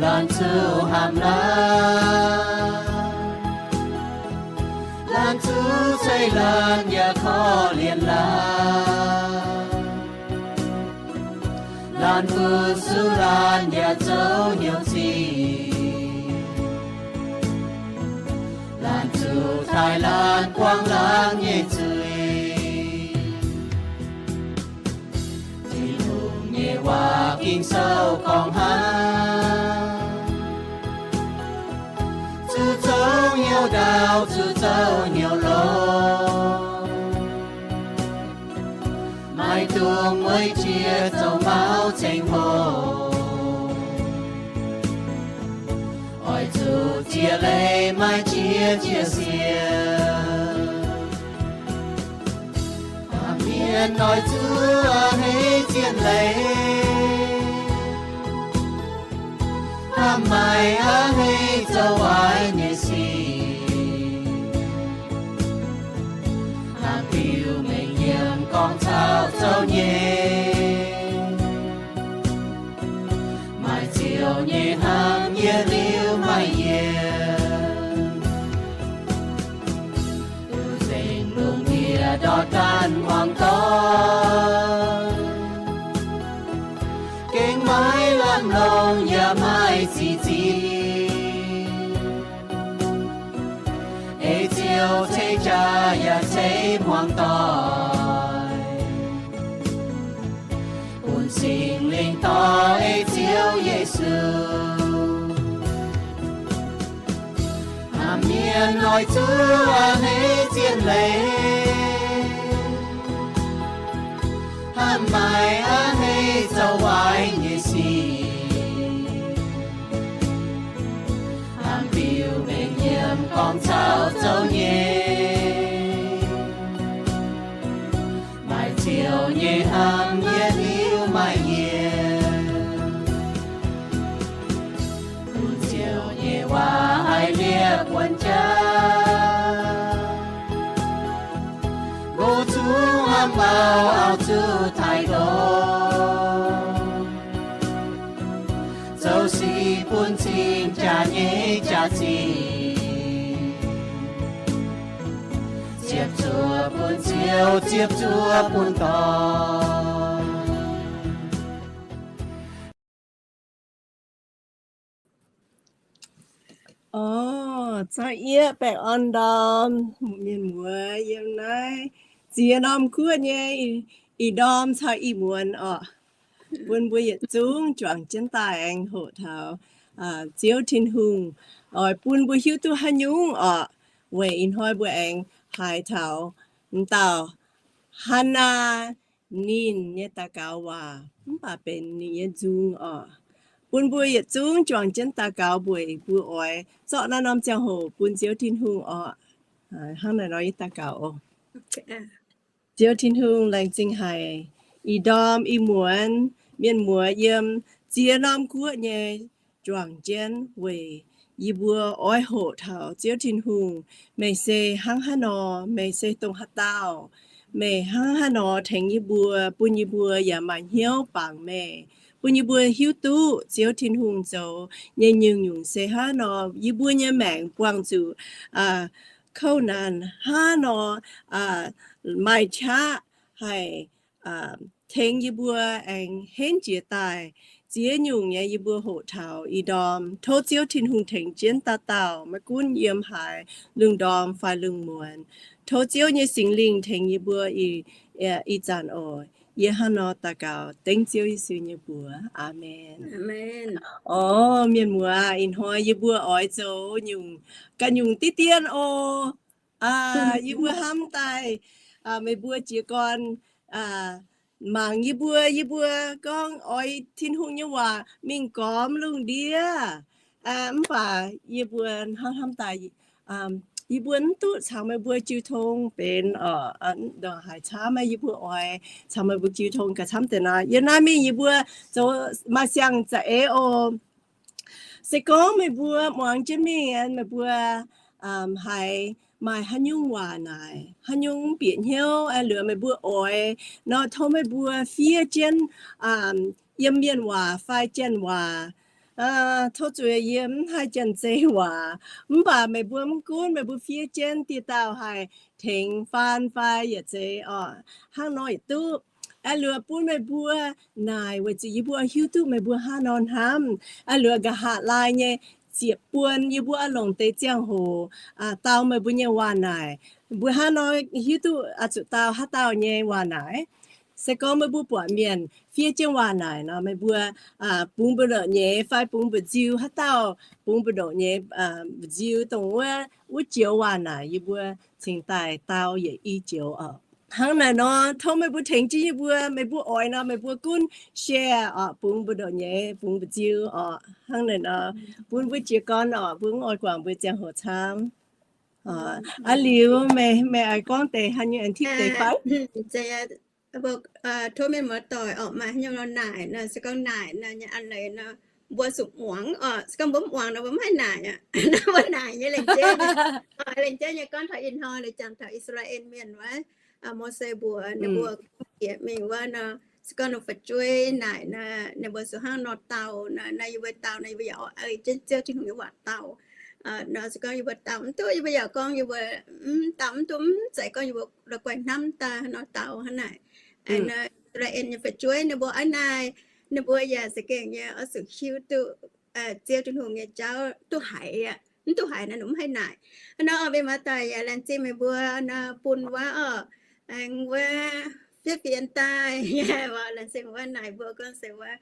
Laanh zuqc hnamv laanh, laanh zuqc ceix laanh yaac korv-lienh laanh. Laanh fu-sux laanh yaac zoux hnyouv zingh. Laanh zuqc taaih laanh buangv laanh nyei zuiz. Tin-Hungh nyei waac Ging-Sou gorngv hnangv, zuqc zoux hnyouv ndaauv, zuqc zoux hnyouv longx. Maiv dungx mueiz jiex zoux mauv ceng-hlo. Oix zuqc ziex leiz maaih jiex ziex siec. Hnamv mienh oix zuqc a'hneiv zienh leiz, hnamv maaic a'hneiv zoux waaic nyei sic. Hnamv biux mengh yiem gorngv caux zoux nyei. Maaih ziouc nyei hnamv yietc liuz maaih yienc. Nzengc lungh ndiev ndortv ganh hmuangx doic, gengh maiv lamh longc yaac maiv zic zinh. Ei Ziouv ceix jaax yaac ceix hmuangx doic, bun Singx Lingh dorh ei Ziouv Yesu. Hnamv mienh oix zuqc a'hneiv zienh leiz, hnamv maaic a'hneiv zoux waaic nyei sic. Hnamv biux mengh yiem gorngv caux zoux nyei. Maaih ziouc nyei hnamv yietc liuz maaih yienc. Bun Ziouv nyei waac haih liepc wuonv jaax. Mbuo zuqc hnamv auv, auv zuqc taaih ndoqv. Zoux sic bun cing jaax nyei jaax-zinh, ziepc zuoqv bun Ziouv, ziepc zuoqv bun dorn. Orv, za'gengh baengh orn ndorm mienh muoz yiem naaiv ziex norm guoqv nyei ih ndorm caux ih muonz orqc, bun mbuo yietc zungv juangc jienv daaih aengx hoqc taux Ziouv Tin-Hungh oix bun mbuo hiuv duqv haaix nyungc orqc. Weic ih hnoi mbuo aengx haiz taux m'dauh Hannah ninh nyei daux gaux waac mv baac benx ninh nyei nzung orqc. Bun mbuo yietc zungv juangc jienv daux gaux mbuox mbuo oix zorqv naaiv norm ziangh hoc bun Ziouv Tin-Hungh orqc. Hnangv naaiv nor yie daux gaux oc. Ziouv Tin-Hungh, laengz zingh haic ih ndorm ih muonz mienh muoz yiem ziex norm guoqv nyei juangc jienv weic yie mbuo oix hoqc taux Ziouv Tin-Hungh, meih se hnangv haaix nor, meih se dongh haaix dauh, meih hnangv haaix nor tengx yie mbuo, bun yie mbuo yaac maaih hnyouv bangc meih, bun yie mbuo hiuv duqv Ziouv Tin-Hungh zoux nyei nyungc-nyungc se hnangv haaix nor, yie mbuo nyei maengc buangh zuqc kouv naanc hnangv haaix nor, maaih qaqv haih tengx yie mbuo aengx henv jiez daaih. Ziex nyungc nyei yie mbuo hoqc taux ih ndorm. Tov Ziouv Tin-Hungh tengx jienv dauh dauh, maiv gunv yiem haaix lungh ndorm fai lungh muonz. Tov Ziouv nyei Singx Lingh tengx yie mbuo ih zanc oc. Yie hnangv nor daux gaux dengv Ziouv Yesu nyei mbuox. Aamen. Orv, mienh muoz, ih hnoi yie mbuo oix zoux nyungc ga'nyungc diqv dien oc. Yie mbuo hnamv daaih meih mbuo jiez gorn mangc yie mbuo, yie mbuo gorngv oix Tin-Hungh nyei waac mingh gormx lungh ndiev. Mv baac yie mbuo hnamv hnamv daaih, yie mbuo mv duqv caux meih mbuo jiu tong benx oc. Ndongc haaix camv yie mbuo oix caux meih mbuo jiu tong gauh camv deix nor. Yiem naaiv mingh yie mbuo zoux maaih siang-za'eix oc. Se gorngv meih mbuo muangx jienv mingh, meih mbuo haiz maaih haaix nyungc waac naaic, haaix nyungc bieqc hnyouv, liuz meih mbuo oix nor, tov meih mbuo fiev jienv yiem mienh waac fai janx waac Tov zuqc yie mv haih janx-zei waac, mv baac meih mbuo mv gunv meih mbuo fiev jienv dieh dauh haih tengx faan fai yietc zei oc, hnangv nor yietc duqv. Aah, luoqc bun meih mbuo naaic weic zuqc yie mbuo hiuv duqv meih mbuo hnangv nor hnamv. Aah, luoqc nqa'haav laai nyei ziepc buon yie mbuo longc deix ziangh hoc dau meih mbuo nyei waac naaic. Mbuo hnangv nor hiuv duqv zuqc dau haaix dauh nyei waac naaic. Se gorngv meih mbuo buatc mienh fiev jienv waac naaic nor, meih mbuo bungx mbu'ndongx nyei fai bungx mbu'nziu, haaix dauh bungx mbu'ndongx nyei mbu'nziu dongh wuov, wuov joux waac naaic yie mbuo cingx daaih dau yietc i joux oc. Hnangv naaic nor, tov meih mbuo tengx jienv yie mbuo, meih mbuo oix nor meih mbuo gunv share oc, bungx mbu'ndongx nyei, bungx mbu'nziu oc. Hnangv naaic nor, bun mbuo jiez gorn oc, mbuo mv oix guangc mbuo ziangh hoc camv. Aa, liuz meih, meih oix gorngv deix haaix nyungc aengx tipv deix fai? Tov mienh muoz-doic oc, maaih haaix nyungc nor naaic nor, se gorngv naaic nor nyei a'leiz nor, mbuo zuqc muangx oc. Se gorngv mbuo mv muangx nor mbuo mv haih naaic aqv. Mbuo naaic nyei lengc jeiv, lengc jeiv nyei gorngv taux ih hnoi, jangx taux I^saa^laa^en Mienh wuov, Mose mbuox ninh mbuo bieqc mingh wuov nor, se gorngv ninh fu'jueiv naaic nor, ninh mbuo zuqc hnangv nor dau nor, naaiv yie mbuo dau nor, yie mbuo yaac oix ei jienv Ziouv Tin-Hungh nyei waac dau. Nor se gorngv yie mbuo dau mv duqv, yie mbuo yaac gorngv yie mbuo mv dau mv duqv, mv zeiz gorngv yie mbuo la'guaih hnamv daaih nor dau hnangv naaic. I^saa^laa^en nyei fu'jueiv ninh mbuo aav naaic, ninh mbuo yaac za'gengh nyei oix zuqc hiuv duqv Ziouv Tin-Hungh nyei jauv duqv haiz aqv. Mv duqv haiz nor ninh mv haih naaic. Hnangv nor oc, mienh muoz-doic yaac laengz zingh meih mbuo nor bun wuov oc, aengx wuov fiev fienx daaih, laengz zingh wuov naaic mbuo gorngv se wuov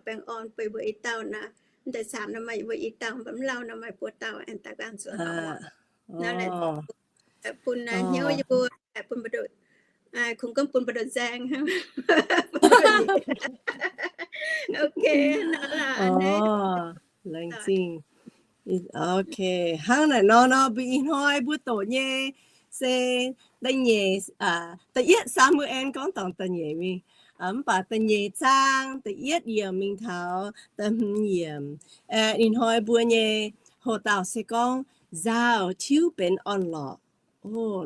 baengh orn bun mbuo i dauh nor, mv deix camv nor maaih mbuo i dauh, mv baac mv lauh nor maaih buo dauh aengx daaih ganh zuqc nor, bun hnyouv yie mbuo, bun mbu'ndongx, kungx gorngv bun mbu'ndongx nzaeng. Ok, laengz zingh. Ok, hnangv naaic nor nor, mbuo ih hnoi mbuo doqc nyei se da'nyeic, da'yietv Saa^mu^en gorngv dorngc da'nyeic mingh, mv baac da'nyeic zaang da'yietv yiemc mingh taux da'hmz yiemc. Ih hnoi mbuo nyei hoc dauh se gorngv nzaauh tiuv benx orn-lorqc.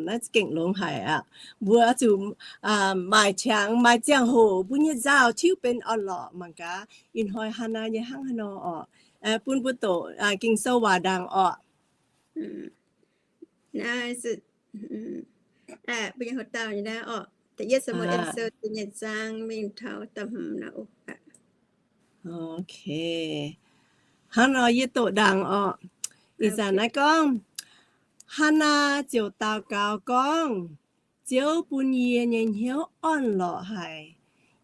Naaiv gengh longx haic aqv. Mbuo zuqc maaih qangx maaih ziangh hoc mbuo nyei nzaauh tiuv benx orn-lorqc mangc gaax. Ih hnoi Haanaa nyei hnangv haaix nor orqc? Bun mbuo doqc Ging-Sou waac ndaangc orqc. Mbuo nyei hoc dauh, da'yietv Saa^mu^en Sou da'nyeic zaang mingh taux da'hmz. Ok, hnangv nor yie doqc ndaangc orqc. Ih zanc naaiv gorngv, Haanaa ziouc daux gaux gorngv, Ziouv bun yie nyei hnyouv orn-lorqc haic.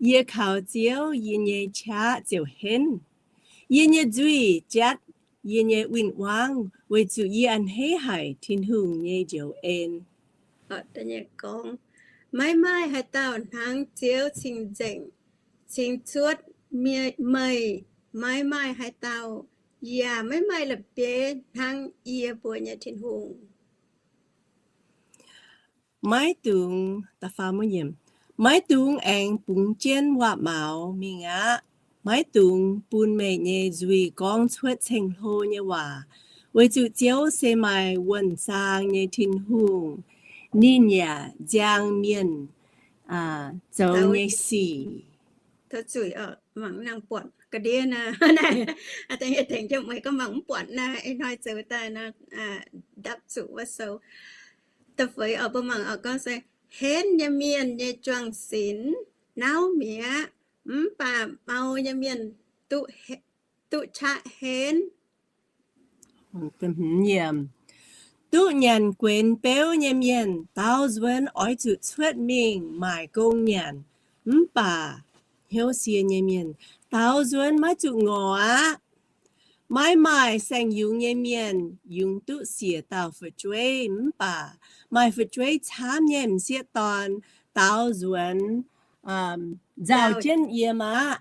Yie kaux Ziouv, yie nyei qaqv ziouc henv. Yie nyei nzuih jatv yie nyei win-wangv, weic zuqc yie a'hneiv haic Tin-Hungh nyei njoux en. Maiv maaih haaix dauh hnangv Ziouv cing-nzengc, cingx cuotv meih. Maiv maaih haaix dauh, yaac maiv maaih la'bieiv hnangv yie mbuo nyei Tin-Hungh. Maiv dungx, maiv dungx aengx bungx jienv waac-maux mingh aqv. Maiv dungx bun meih nyei nzuih gorngv cuotv ceng-hlo nyei waac, weic zuqc Ziouv se maaih wuonh zaang nyei Tin-Hungh. Ninh yaac nziang mienh zoux nyei sic. Tov zuqc mangc nangh buatc ga'ndiev naaiv, tengx jienv meih gorngv mangc mv buatc naaiv, ih hnoi zoux daaih naaiv, dapv zuqc wuov sou. Da'feix oc, mbuo mangc oc, gorngv se, henv nyei mienh nyei juang-sinx nauv mi'aqv, mv baac mau nyei mienh duqv qaqv henv. Duqv nyanc guenx beuv nyei mienh daaux nzuonx oix zuqc cuotv mingh maaic gong nyanc, mv baac hnyouv sie nyei mienh daaux nzuonx maiv zuqc ngorc aqv. Maiv maaih saeng-yungz nyei mienh yungz duqv siec dauh fu'jueiv, mv baac maaih fu'jueiv camv nyei m'sieqv dorn daaux nzuonx nzauh jienv yiem aqv.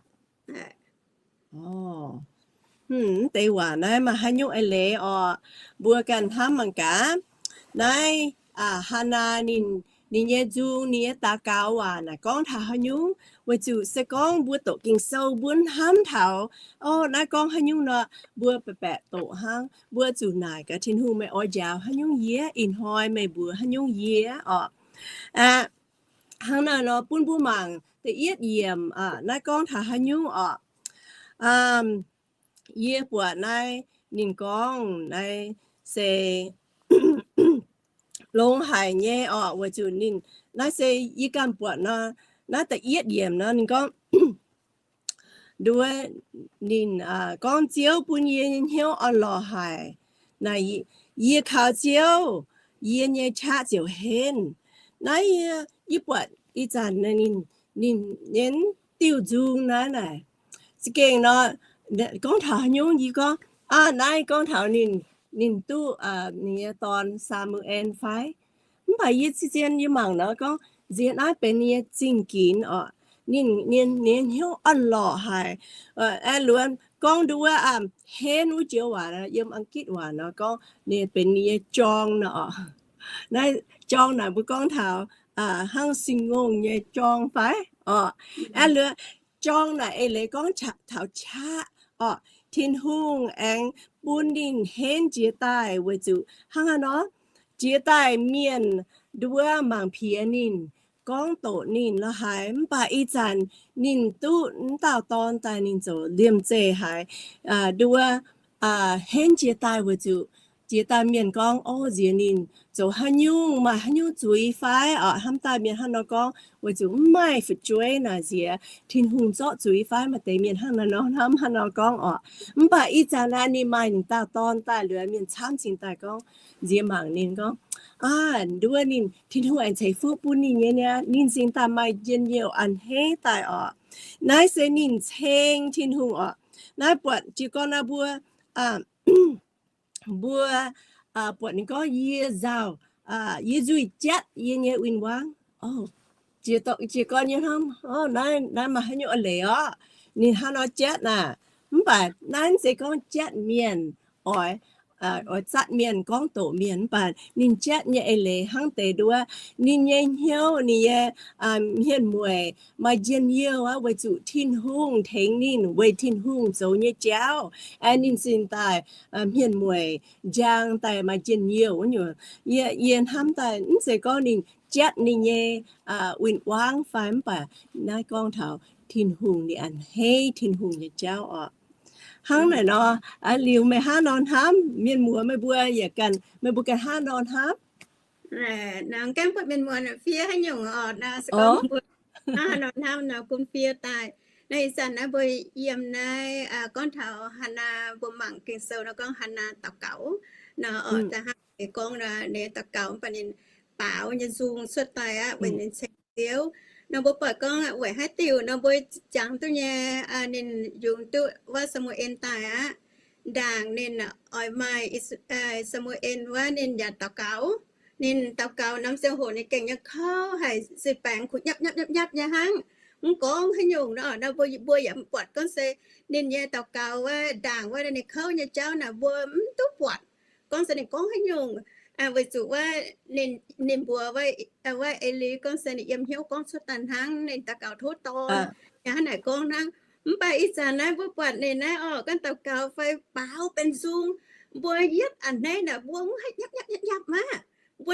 Mv deix waac naaiv maaih haaix nyungc eix leiz orqc? Mbuo ganh hnamv mangc gaax. Naaiv Haanaa ninh, ninh nyei nzung, ninh nyei daux gaux waac naaic gorngv taux haaix nyungc? Weic zuqc se gorngv mbuo doqc Ging-Sou mbuo hnamv taux, o, naaiv gorngv haaix nyungc nor, mbuo baeqc baeqc doqc hnangv. Mbuo zuqc naaic gaax Tin-Hungh, meih oix njaaux haaix nyungc yie? Ih hnoi meih mbuox haaix nyungc yie orqc? Hnangv naaiv nor bun mbuo mangc da'yietv yiemc, naaiv gorngv taux haaix nyungc orqc? Yie buatc naaiv ninh gorngv naaiv se longx haic nyei orqc, weic zuqc ninh, naaiv se yie ganh buatc nor, naaiv da'yietv yiemc nor ninh gorngv, nduov, ninh gorngv, Ziouv bun yie nyei hnyouv orn-lorqc haic. Naaic yie kaux Ziouv, yie nyei qaqv ziouc henv. Naaiv yie, yie buatc ih zanc ninh, ninh nyei diuh nzung naaiv naaic, za'gengh nor, gorngv taux haaix nyungc yie gorngv, aa, naaiv gorngv taux ninh, ninh duqv ninh nyei dorn Saa^mu^en fai? Mv baac yie zien yie mangc nor gorngv, nziex naaiv benx ninh nyei zingh ginx orqc. Ninh, ninh nyei hnyouv orn-lorqc haic. Aeqv, luonx gorngv nduov, aa, henv wuov joux waac, yiem Ang^gitv waac nor gorngv ninh benx ninh nyei jorng nor orqc. Naaiv jorng naaic mbuo gorngv taux hnangv sin-ngongh nyei jorng fai orqc. Aeqv, luonx jorng naaic eix leiz gorngv taux qaqv orqc. Tin-Hungh aengx bun ninh henv jiex daaih weic zuqc hnangv haaix nor, jiex daaih mienh nduov mangc piex ninh, gorngv doqc ninh lorqc haaix. Mv baac ih zanc ninh duqv m'dauh dorn daaih, ninh zoux liemh zeih haic, nduov, henv jiex daaih weic zuqc jiex daaih mienh gorngv, o, nziex ninh zoux haaix nyungc, maaih haaix nyungc zuiz fai orqc. Hnamv daaih mienh hnangv nor gorngv weic zuqc mv maaih fu'jueiv naaic, nziex Tin-Hungh zorqv zuiz fai? Maaih deix mienh hnangv naaiv nor hnamv, hnangv nor gorngv orqc. Mv baac ih zanc naaiv ninh maaih m'dauh dorn daaih liuz, mienh camv cingx daaih gorngv, nziex mangc ninh gorngv, aa, nduov ninh, Tin-Hungh aengx ceix fuqv bun ninh nyei niaa, ninh cingx daaih maaih njien-youh a'hneiv daaih orqc. Naaiv se ninh ceng Tin-Hungh orqc. Naaiv buatc jiez gorn naaiv mbuo, mbuo buatc ninh gorngv, Yie nzauh, yie nzuih jatv yie nyei win-wangv. Jiez gorn nyei hnamv, naaiv maaih haaix nyungc leiz orqc? Ninh hnangv nor jatv naaic. Mv baac naaiv se gorngv jatv mienh, oix, oix zatv mienh, gorngv doqc mienh. Mv baac ninh jatv nyei eix leiz hnangv deix nduov, ninh nyei hnyouv, ninh nyei hmien-mueic maaih njien-youh aqv, weic zuqc Tin-Hungh tengx ninh, weic Tin-Hungh zoux nyei jauv, aeqv, ninh cingx daaih hmien-mueic njang daaih maaih njien-youh wuov nyungc. Yie, yie hnamv daaih mv zeiz gorngv ninh jatv ninh nyei win-wangv fai, mv baac naaiv gorngv taux Tin-Hungh, ninh a'hneiv Tin-Hungh nyei jauv orqc. Hnangv naaic nor, liuz meih hnangv nor hnamv, mienh muoz meih mbuo yaac ganh, meih mbuo ganh hnangv nor hnamv. Nor gaengh buatc mienh muoz fiev haaix nyungc orqc, nor se gorngv mbuo hnangv nor hnamv nor gunv fiev daaih. Naaiv ih zanc naaiv mbuo yiem naaiv gorngv taux Hannaa, mbuo mangc Ging-Sou nor gorngv Hannaa daux gaux. Nor orqc, da'hnangv ninh gorngv nor, ninh daux gaux mv baac ninh baaux nyei nzung cuotv daaih aqv, weic ninh ceng Ziouv. Nor mbuo buatc gorngv weic haaix diuc nor mbuo jangx duqv nyei, ninh yungz duqv wuov Saa^mu^en daaih aqv. Ndaangc ninh oix maaih Saa^mu^en wuov, ninh yaac daux gaux. Ninh daux gaux norm ziangh hoc ninh gengh nyei kouv haic, se baengx kuh nyapv nyapv nyapv nyapv nyei hnangv, mv gorngv haaix nyungc nor. Nor mbuo, mbuo yaac mv buatc gorngv se ninh nyei daux gaux wuov, ndaangc wuov ninh kouv nyei jauv naaic mbuo mv duqv buatc gorngv se ninh gorngv haaix nyungc. Weic zuqc wuov ninh, ninh mbuox wuov Eix^li gorngv se ninh yiem hnyouv gorngv cuotv daaih hnangv, ninh daux gaux tov dorn, yaac hnangv naaic gorngv hnangv. Mv baac ih zanc naaiv mbuo buatc ninh naaiv orqc, gorngv daux gaux fai baaux benx nzung, mbuo yietv a'hneiv naaic mbuo mv haih nyapv nyapv nyapv nyapv aqv. Mbuo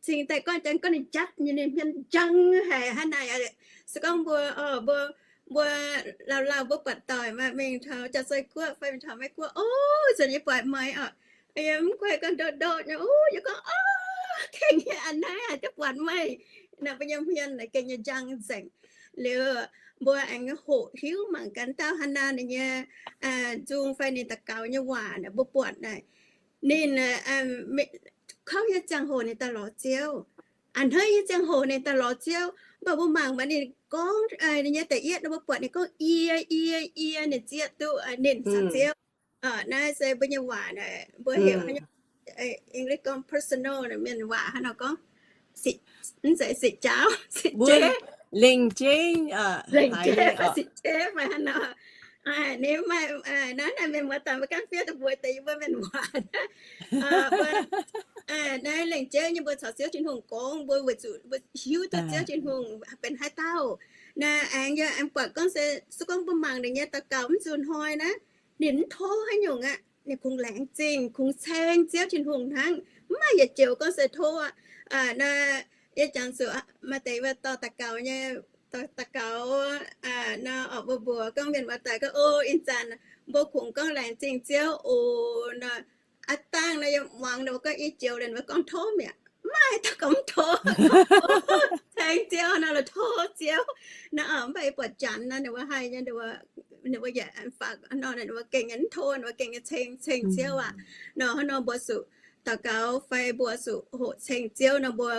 cingx daaih gorngv janx gorngv ninh jatv nyei, ninh hmien njang haic hnangv naaic. Se gorngv mbuo, mbuo, mbuo lauh lauh mbuo buatc doic maaih mingh taux Jaav-Zei Guoqv fai mingh taux Meiv Guoqv, o, zanc yie buatc meih orqc, yie mv guaih gorngv ndoqv ndoqv nyei, o, yie gorngv, o, gengh nyei a'hneiv haic duqv buatc meih. Naaic mbuo nyei hmien naaic gengh nyei njang nzengc. Liuz mbuo aengx hoqc hiuv mangc gaax dauh Hannaa ninh nyei nzung fai ninh daux gaux nyei waac naaic mbuo buatc naaic, ninh kouv nyei ziangh hoc ninh daaih lorz Ziouv, a'hneiv nyei ziangh hoc ninh daaih lorz Ziouv. Mv baac mbuo mangc maaih ninh gorngv, ninh nyei da'yietv nor mbuo buatc ninh gorngv, Yie, yie, yie, ninh zieqv duqv ninh caux Ziouv. Naaiv se mbuo nyei waac naaic mbuo heuc English gorngv personal, mienh waac hnangv nor gorngv, mv zeiz, se jaauv, se jeiv, lengc jeiv, lengc jeiv fai se jeiv fai hnangv nor. Ninh maaih, naaiv naaic mienh muoz-doic mbuo ganh fiev daaih mbuox deix yie mbuo mienh waac. Naaiv lengc jeiv nyei mbuo caux Ziouv Tin-Hungh gorngv, mbuo weic zuqc mbuo hiuv duqv Ziouv Tin-Hungh benx haaix dauh. Naaiv aengx yie aengx buatc gorngv se, se gorngv mbuo mangc ninh nyei daux gaux mv zuqc hnoi naaiv, ninh mv tov haaix nyungc aqv. Ninh kungx laengz zingh, kungx ceng Ziouv Tin-Hungh hnangv. Mv maaih yietc joux gorngv se tov aqv. Naaiv yie jangx zuqc maaih deix wuov dorh daux gaux nyei daux gaux nor, mbuo mbuox gorngv mienh muoz-doic gorngv, O, ih zanc mbuo kungx gorngv laengz zingh Ziouv oc nor. Aav dangh nor yie muangx ninh mbuo gorngv i joux liuz ninh mbuo gorngv tov mi'aqv. Mv maaih, daux gaux mv tov, ceng Ziouv nor, la'tov Ziouv nor. Mv baac yie buatc janx nor ninh mbuo haih nyei, ninh mbuo yaac faaux nor, ninh mbuo gengh nyei mv tov, ninh mbuo gengh nyei ceng, ceng Ziouv aac. Nor hnangv nor mbuo zuqc daux gaux fai mbuo zuqc hoqc ceng Ziouv nor, mbuo,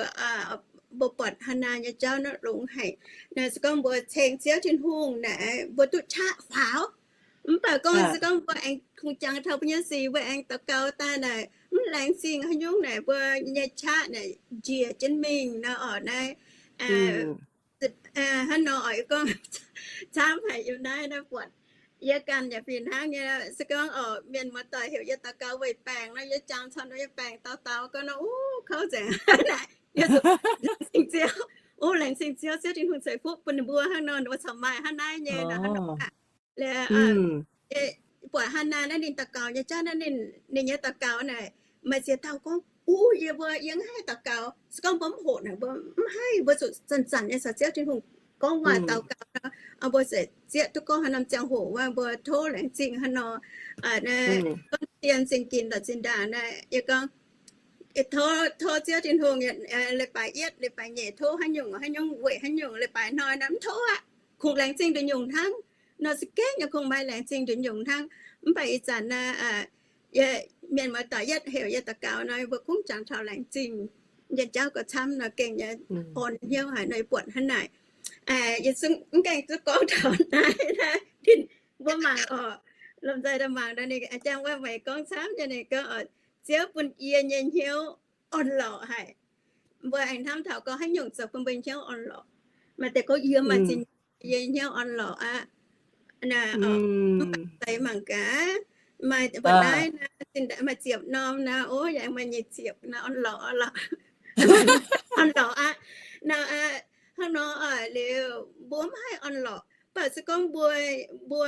mbuo buatc Hannaa nyei jauv naaiv longx haic. Naaic se gorngv mbuo ceng Ziouv Tin-Hungh naaic, mbuo duqv qaqv faaux. Mv baac gorngv se gorngv mbuo aengx kungx jangx taux mbuo nyei sic, mbuo aengx daux gaux daaih naaic mv laengz zingh haaix nyungc naaic, mbuo nyei qaqv naaic njiec jienv mingh nor oc. Naaiv hnangv nor oix gorngv camv haic yiem naaiv, naaiv buatc yie ganh yaac fih hnangv nyei. Se gorngv oc, mienh muoz-doic heuc yie daux gaux weic baengc nor, yie jangx caux ninh mbuo nyei baengc daux gaux gau nor, uv, kouv nzengc. Naaic yie zuqc laengz zingh Ziouv. O, laengz zingh Ziouv, Ziouv Tin-Hungh ceix fuqv bun ninh mbuo hnangv nor, ninh mbuo corc maaih hnangv naaiv nyei nor, hnangv nor aqv. Laaix buatc Hannaa naaiv ninh daux gaux nyei jauv naaiv, ninh nyei daux gaux naaic, maaih ziex dauh gorngv, Uv, yie mbuo yie mv haih daux gaux. Se gorngv mbuo mv hoqc naaic, mbuo mv haih, mbuo zuqc zanc-zanc nyei caux Ziouv Tin-Hungh gorngv waac daux gaux nor, mbuo se zieqv duqv gorngv haaix norm ziangh hoc wuov, mbuo tov laengz zingh hnangv nor. Gorngv dien zingh ginx lorz zinh ndaangc naaic, yie gorngv, tov, tov Ziouv Tin-Hungh, leiz-baaix yietv, leiz-baaix nyeic, tov haaix nyungc haaix nyungc, weic haaix nyungc, leiz-baaix hnoi nor mv tov aqv. Kungx laengz zingh nduqc nyungc hnangv. Nor se gengh nyei kungx maaih laengz zingh nduqc nyungc hnangv. Mv baac ih zanc naaiv, mienh muoz-doic yietv heuc yie daux gaux nor, mbuo kungx jangx taux laengz zingh nyei jauv gauh camv nor, gengh nyei orn hnyouv haic nor, yie buatc hnangv naaic. Yie zungv mv gaengh zuqc gorngv taux naaiv, ninh mbuo mangc oc, lomh nzoih daaih mangc nor, ninh jangx wuov meih gorngv camv nyei, ninh gorngv, Ziouv bun yie nyei hnyouv orn-lorqc haic. Mbuo aengx hnamv taux gorngv haaix nyungc zoux bun mbuo hnyouv orn-lorqc. Maaih deix gorngv yie maaih zinh, yie hnyouv orn-lorqc aqv. Naaiv, mv baac mangc gaax, maaih mbuo naaiv, maaih ziepc norm naaiv, o, yaac maaih nyic ziepc naaiv, orn-lorqc, orn-lorqc, orn-lorqc aqv. Naaiv, hnangv nor oc, liuz mbuo mv haih orn-lorqc, mv baac se gorngv mbuo, mbuo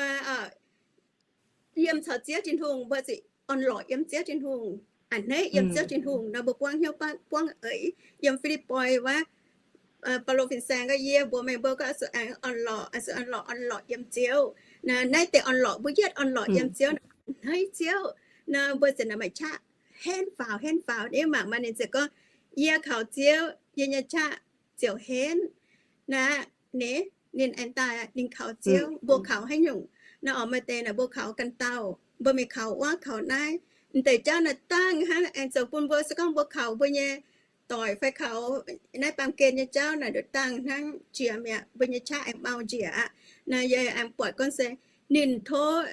yiem caux Ziouv Tin-Hungh, mbuo ziouc orn-lorqc yiem Ziouv Tin-Hungh, a'hneiv yiem Ziouv Tin-Hungh nor, mbuo buangv hnyouv buangv eix. Yiem Fi^lipv^poi wuov, Baulo fin-saeng gorngv, Yie mbuox meih mbuo gorngv, oix zuqc aengx orn-lorqc, oix zuqc orn-lorqc, orn-lorqc yiem Ziouv. Naaiv deix orn-lorqc mbuo yietv orn-lorqc yiem Ziouv, a'hneiv Ziouv nor, mbuo ziouc naaic maaih qaqv henv faaux, henv faaux. Yie mangc maaih ninh ziouc gorngv, Yie kaux Ziouv, yie nyei qaqv ziouc henv. Naaiv, ninh, ninh aengx daaih ninh kaux Ziouv. Mbuo kaux haaix nyungc? Naaiv oix maaih deix naaic mbuo kaux ganh dauh, mbuo mingh kaux wuov kaux naaiv. M'deix jauv naaiv dangh hnangv aengx zoux bun mbuo, se gorngv mbuo kaux mbuo nyei doic fai kaux naaiv baamh gen nyei jauv naaic nduqc dangh hnangv jiex mi'aqv, mbuo nyei qaqv aengx mau njiec aqv. Naaiv yie aengx buatc gorngv se ninh tov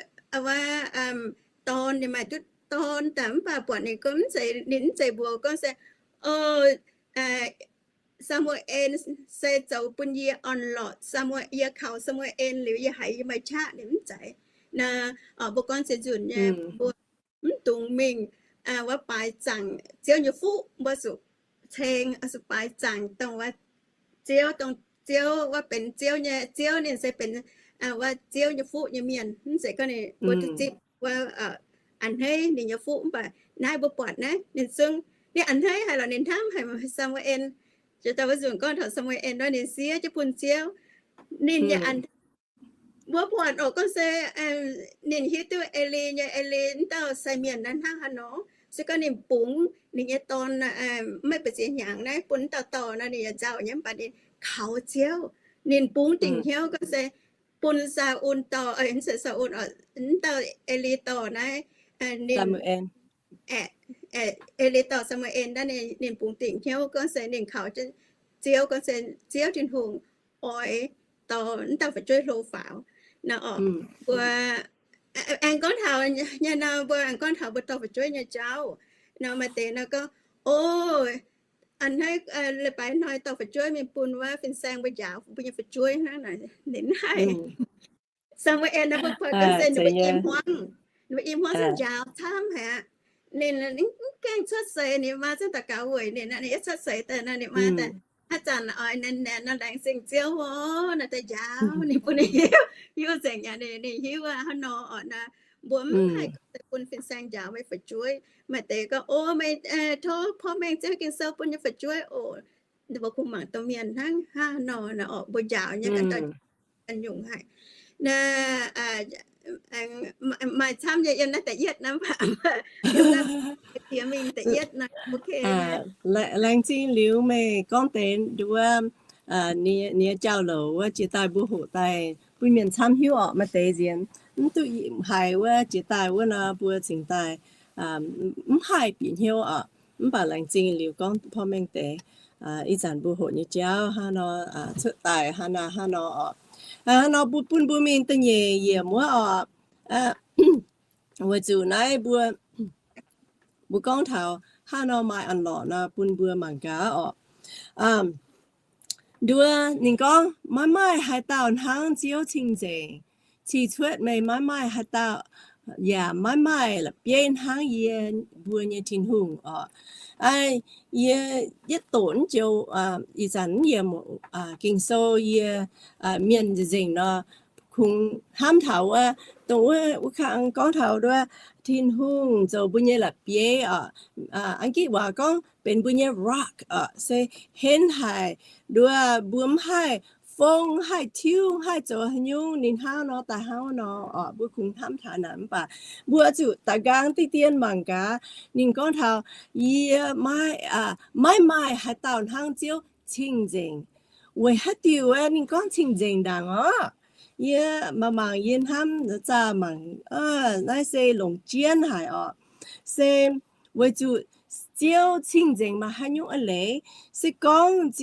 wuov dorn, ninh maaih duqv dorn daaih, mv baac buatc ninh gorngv mv zeiz, ninh mv zeiz mbuox gorngv se, O, Saa^mu^en se zoux bun yie orn-lorqc. Saa^mu^, yie kaux Saa^mu^en liuz yie haiz yie maaih qaqv, ninh mv zeiz. Naaiv mbuo gorngv se nzunc nyei, mbuo mv dungx mingh wuov baaix zaangc Ziouv nyei fuqv. Mbuo zuqc ceng, zuqc baaix zaangc dongh wuov Ziouv, dongh Ziouv wuov benx Ziouv nyei, Ziouv ninh se benx wuov Ziouv nyei fuqv nyei mienh. Mv zeiz gorngv ninh mbuo duqv zipv wuov a'hneiv ninh nyei fuqv. Mv baac naaiv mbuo buatc naaiv ninh zungv, ninh a'hneiv haic lorqc, ninh hnamv haic Saa^mu^en. Jiex daaih wuov nzunc gorngv taux Saa^mu^en wuov, ninh siev jienv bun Ziouv. Ninh yaac a'hneiv. Mbuo buatc oc, gorngv se ninh hiuv duqv Eli nyei, Eli wuov dauh sai mienh naaiv hnangv haaix nor. Se gorngv ninh bungx ninh nyei dorn, maiv ba'ziex hnyangx naaiv bun wuov dauh dorh nor, ninh yaac nzauh nyei, mv baac ninh kaux Ziouv. Ninh bungx dingc hnyouv gorngv se bun Saa^un dorh, mv zeiz Saa^un, wuov dauh Eli dorh naaiv, ninh, Eli dorh Saa^mu^en naaiv, ninh bungx dingc hnyouv gorngv se ninh kaux Ziouv, gorngv se Ziouv Tin-Hungh oix dorh wuov dauh fu'jueiv hlo faaux. Naaiv oc, mbuo aengx gorngv taux nyei nor, mbuo aengx gorngv taux mbuo dorh fu'jueiv nyei jauv. Nor maaih deix nor gorngv, O, a'hneiv leiz-baaix hnoi dorh fu'jueiv mingh bun wuov fin-saeng mbuo njaaux mbuo nyei fu'jueiv hnangv naaic, ninh mv haih. Saa^mu^en naaiv mbuo buatc gorngv se ninh mbuo i hmuangv, ninh mbuo i hmuangv zungv njaaux camv haic aqv. Ninh mv gaengh cuotv seix, ninh maa zungv daux gaux weic ninh, ninh cuotv seix daaih nor, ninh maa daaih haaix zanc oix naaic nor, laengz zingh Ziouv oc, naaiv daaih njaaux ninh bun ninh hiuv, hiuv nzengc aqv. Ninh hiuv aqv, hnangv nor oc. Naaiv mbuo mv haih gorngv se bun fin-saeng njaaux meih fu'jueiv. Maaih deix gorngv, O, meih tov porv mengh Ziouv Ging-Sou bun nyei fu'jueiv oc. mbuo kungx mangc domh mienh hnangv haaix nor nor orqc, mbuo njaaux nyei ganh nyungc haic. Maaih camv nyei yiem naaiv da'yietv naaiv, diex mingh da'yietv naaiv. Laengz zingh liuz meih gorngv deix nduov, ninh nyei jauv-louc wuov jiex daaih mbuo hoqc daaih bun mienh camv hiuv orqc. Maaih deix nziex mv duqv haiz wuov jiex daaih wuov nor mbuo cingx daaih mv haih bieqc hnyouv orqc. Mv baac laengz zingh liuz gorngv porv mengh deix, ih zanc mbuo hoqc nyei jauv hnangv nor, cuotv daaih hnangv naaiv hnangv nor orqc. Hnangv nor mbuo bun mbuo mingh da'nyeic yiemc wuov orqc. Weic zuqc naaiv mbuo, mbuo gorngv taux hnangv nor maaih an lorqc nor bun mbuo mangc gaax orqc. Nduov ninh gorngv, maiv maaih haaix dauh hnangv Ziouv cing-nzengc. Cih cuotv meih maiv maaih haaix dauh, yaac maiv maaih la'bieiv hnangv yie, mbuo nyei Tin-Hungh orqc. Yie yietv doqc joux, ih zanc yie Ging-Sou yie mienh nzengc nor kungx hnamv taux wuov, dongh wuov wuov kang gorngv taux nduov, Tin-Hungh zoux mbuo nyei la'bieiv orqc. A'gitv waac gorngv benx mbuo nyei rock orqc, se henv haic. Nduov mbuo mv haih fong, mv haih tiuv, mv haih zoux haaix nyungc, ninh hnangv nor daaih hnangv nor orqc. Mbuo kungx hnamv taux naaic mv baac mbuo zuqc da'nqaang diqv dien mangc gaax. Ninh gorngv taux, yie maiv maaih haaix dauh hnangv Ziouv cing-nzengc. Weic haaix diuc ninh gorngv cing-nzengc ndaangc orqc? Yie mangc mangc yie hnamv zaah mangc, naaiv se longc jienv haic orqc. Se weic zuqc Ziouv cing-nzengc maaih haaix nyungc eix leiz? Se gorngv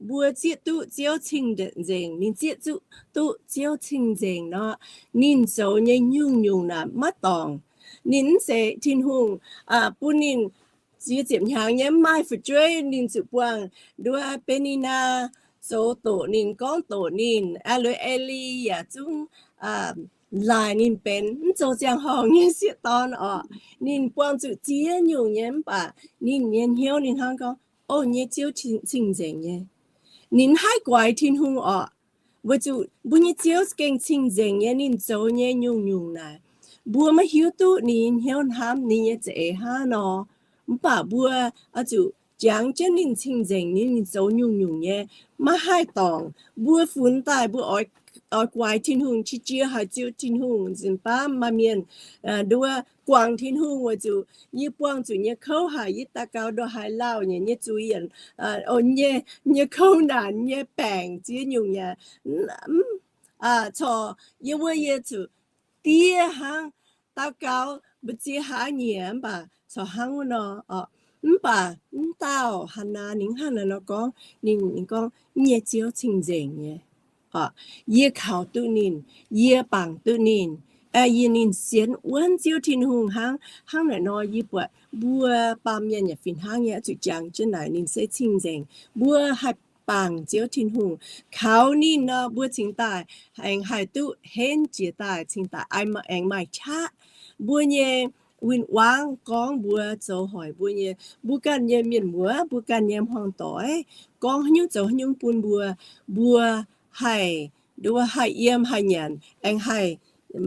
mbuo zieqv duqv Ziouv cing-nzengc, ninh zieqv duqv Ziouv cing-nzengc nor, ninh zoux nyei nyungc-nyungc naaic maiv dorngc. Ninh mv zeiz Tin-Hungh bun ninh ziex ziepc hnyangx nyei mv maaih fu'jueiv ninh zuqc buangh nduov Mbe^ni^naa zoux doqc ninh, gorngv doqc ninh, aa, liuz E^li yaac zungv laaic ninh benx mv zoux ziangh horngc nyei sieqv dorn orqc. Ninh buangh zuqc ziex nyungc nyei mv baac ninh nyei hnyouv ninh hnangv gorngv, o, nyei Ziouv cing-nzengc nyei. Ninh haih guaix Tin-Hungh orqc. Weic zuqc mbuo nyei Ziouv gengh cing-nzengc nyei, ninh zoux nyei nyungc-nyungc naaic. Mbuo maiv hiuv duqv ninh nyei hnyouv hnamv, ninh nyei za'eix hnangv nor. Mv baac mbuo oix zuqc jangx jienv ninh cing-nzengc nyei, ninh zoux nyungc-nyungc nyei, maiv haih dorngc. Mbuo funx daaih mbuo oix guaix Tin-Hungh, qiex jiez haic ziux Tin-Hungh, nzunc baav maaih mienh nduov guangc Tin-Hungh weic zuqc yie buangh zuqc nyei kouv haic, yie daux gaux ndongc haaix lauh nyei, nyei zuiz yienc, nyei kouv naanc, nyei baengc ziex nyungc yaac corc yie wuov yie zuqc diev hnangv. Daux gaux mbu'ziex hlaax nyieqc mv baac corc hnangv wuov nor orqc. Mv baac mv dauh Hannaa ninh hnangv naaiv nor gorngv, ninh gorngv, nyei Ziouv cing-nzengc nyei. Yie kaux duqv ninh, yie bangc duqv ninh, yie ninh sienx wuonv Ziouv Tin-Hungh hnangv. Hnangv naaic nor yie buatc mbuo baamh mienh yaac fih hnangv nyei, zuqc jangx jienv naaic ninh se cing-nzengc. Mbuo haih bangc Ziouv Tin-Hungh, kaux ninh nor mbuo cingx daaih aengx haih duqv henv jiex daaih, cingx daaih aengx maaih qaqv. Mbuo nyei win-wangv gorngv mbuo zoux hoic mbuo nyei, mbuo ganh nyei mienh muoz, mbuo ganh nyei hmuangv doic, gorngv haaix nyungc zoux haaix nyungc bun mbuo, mbuo haih, mbuo haih yiem haih nyanc aengx haih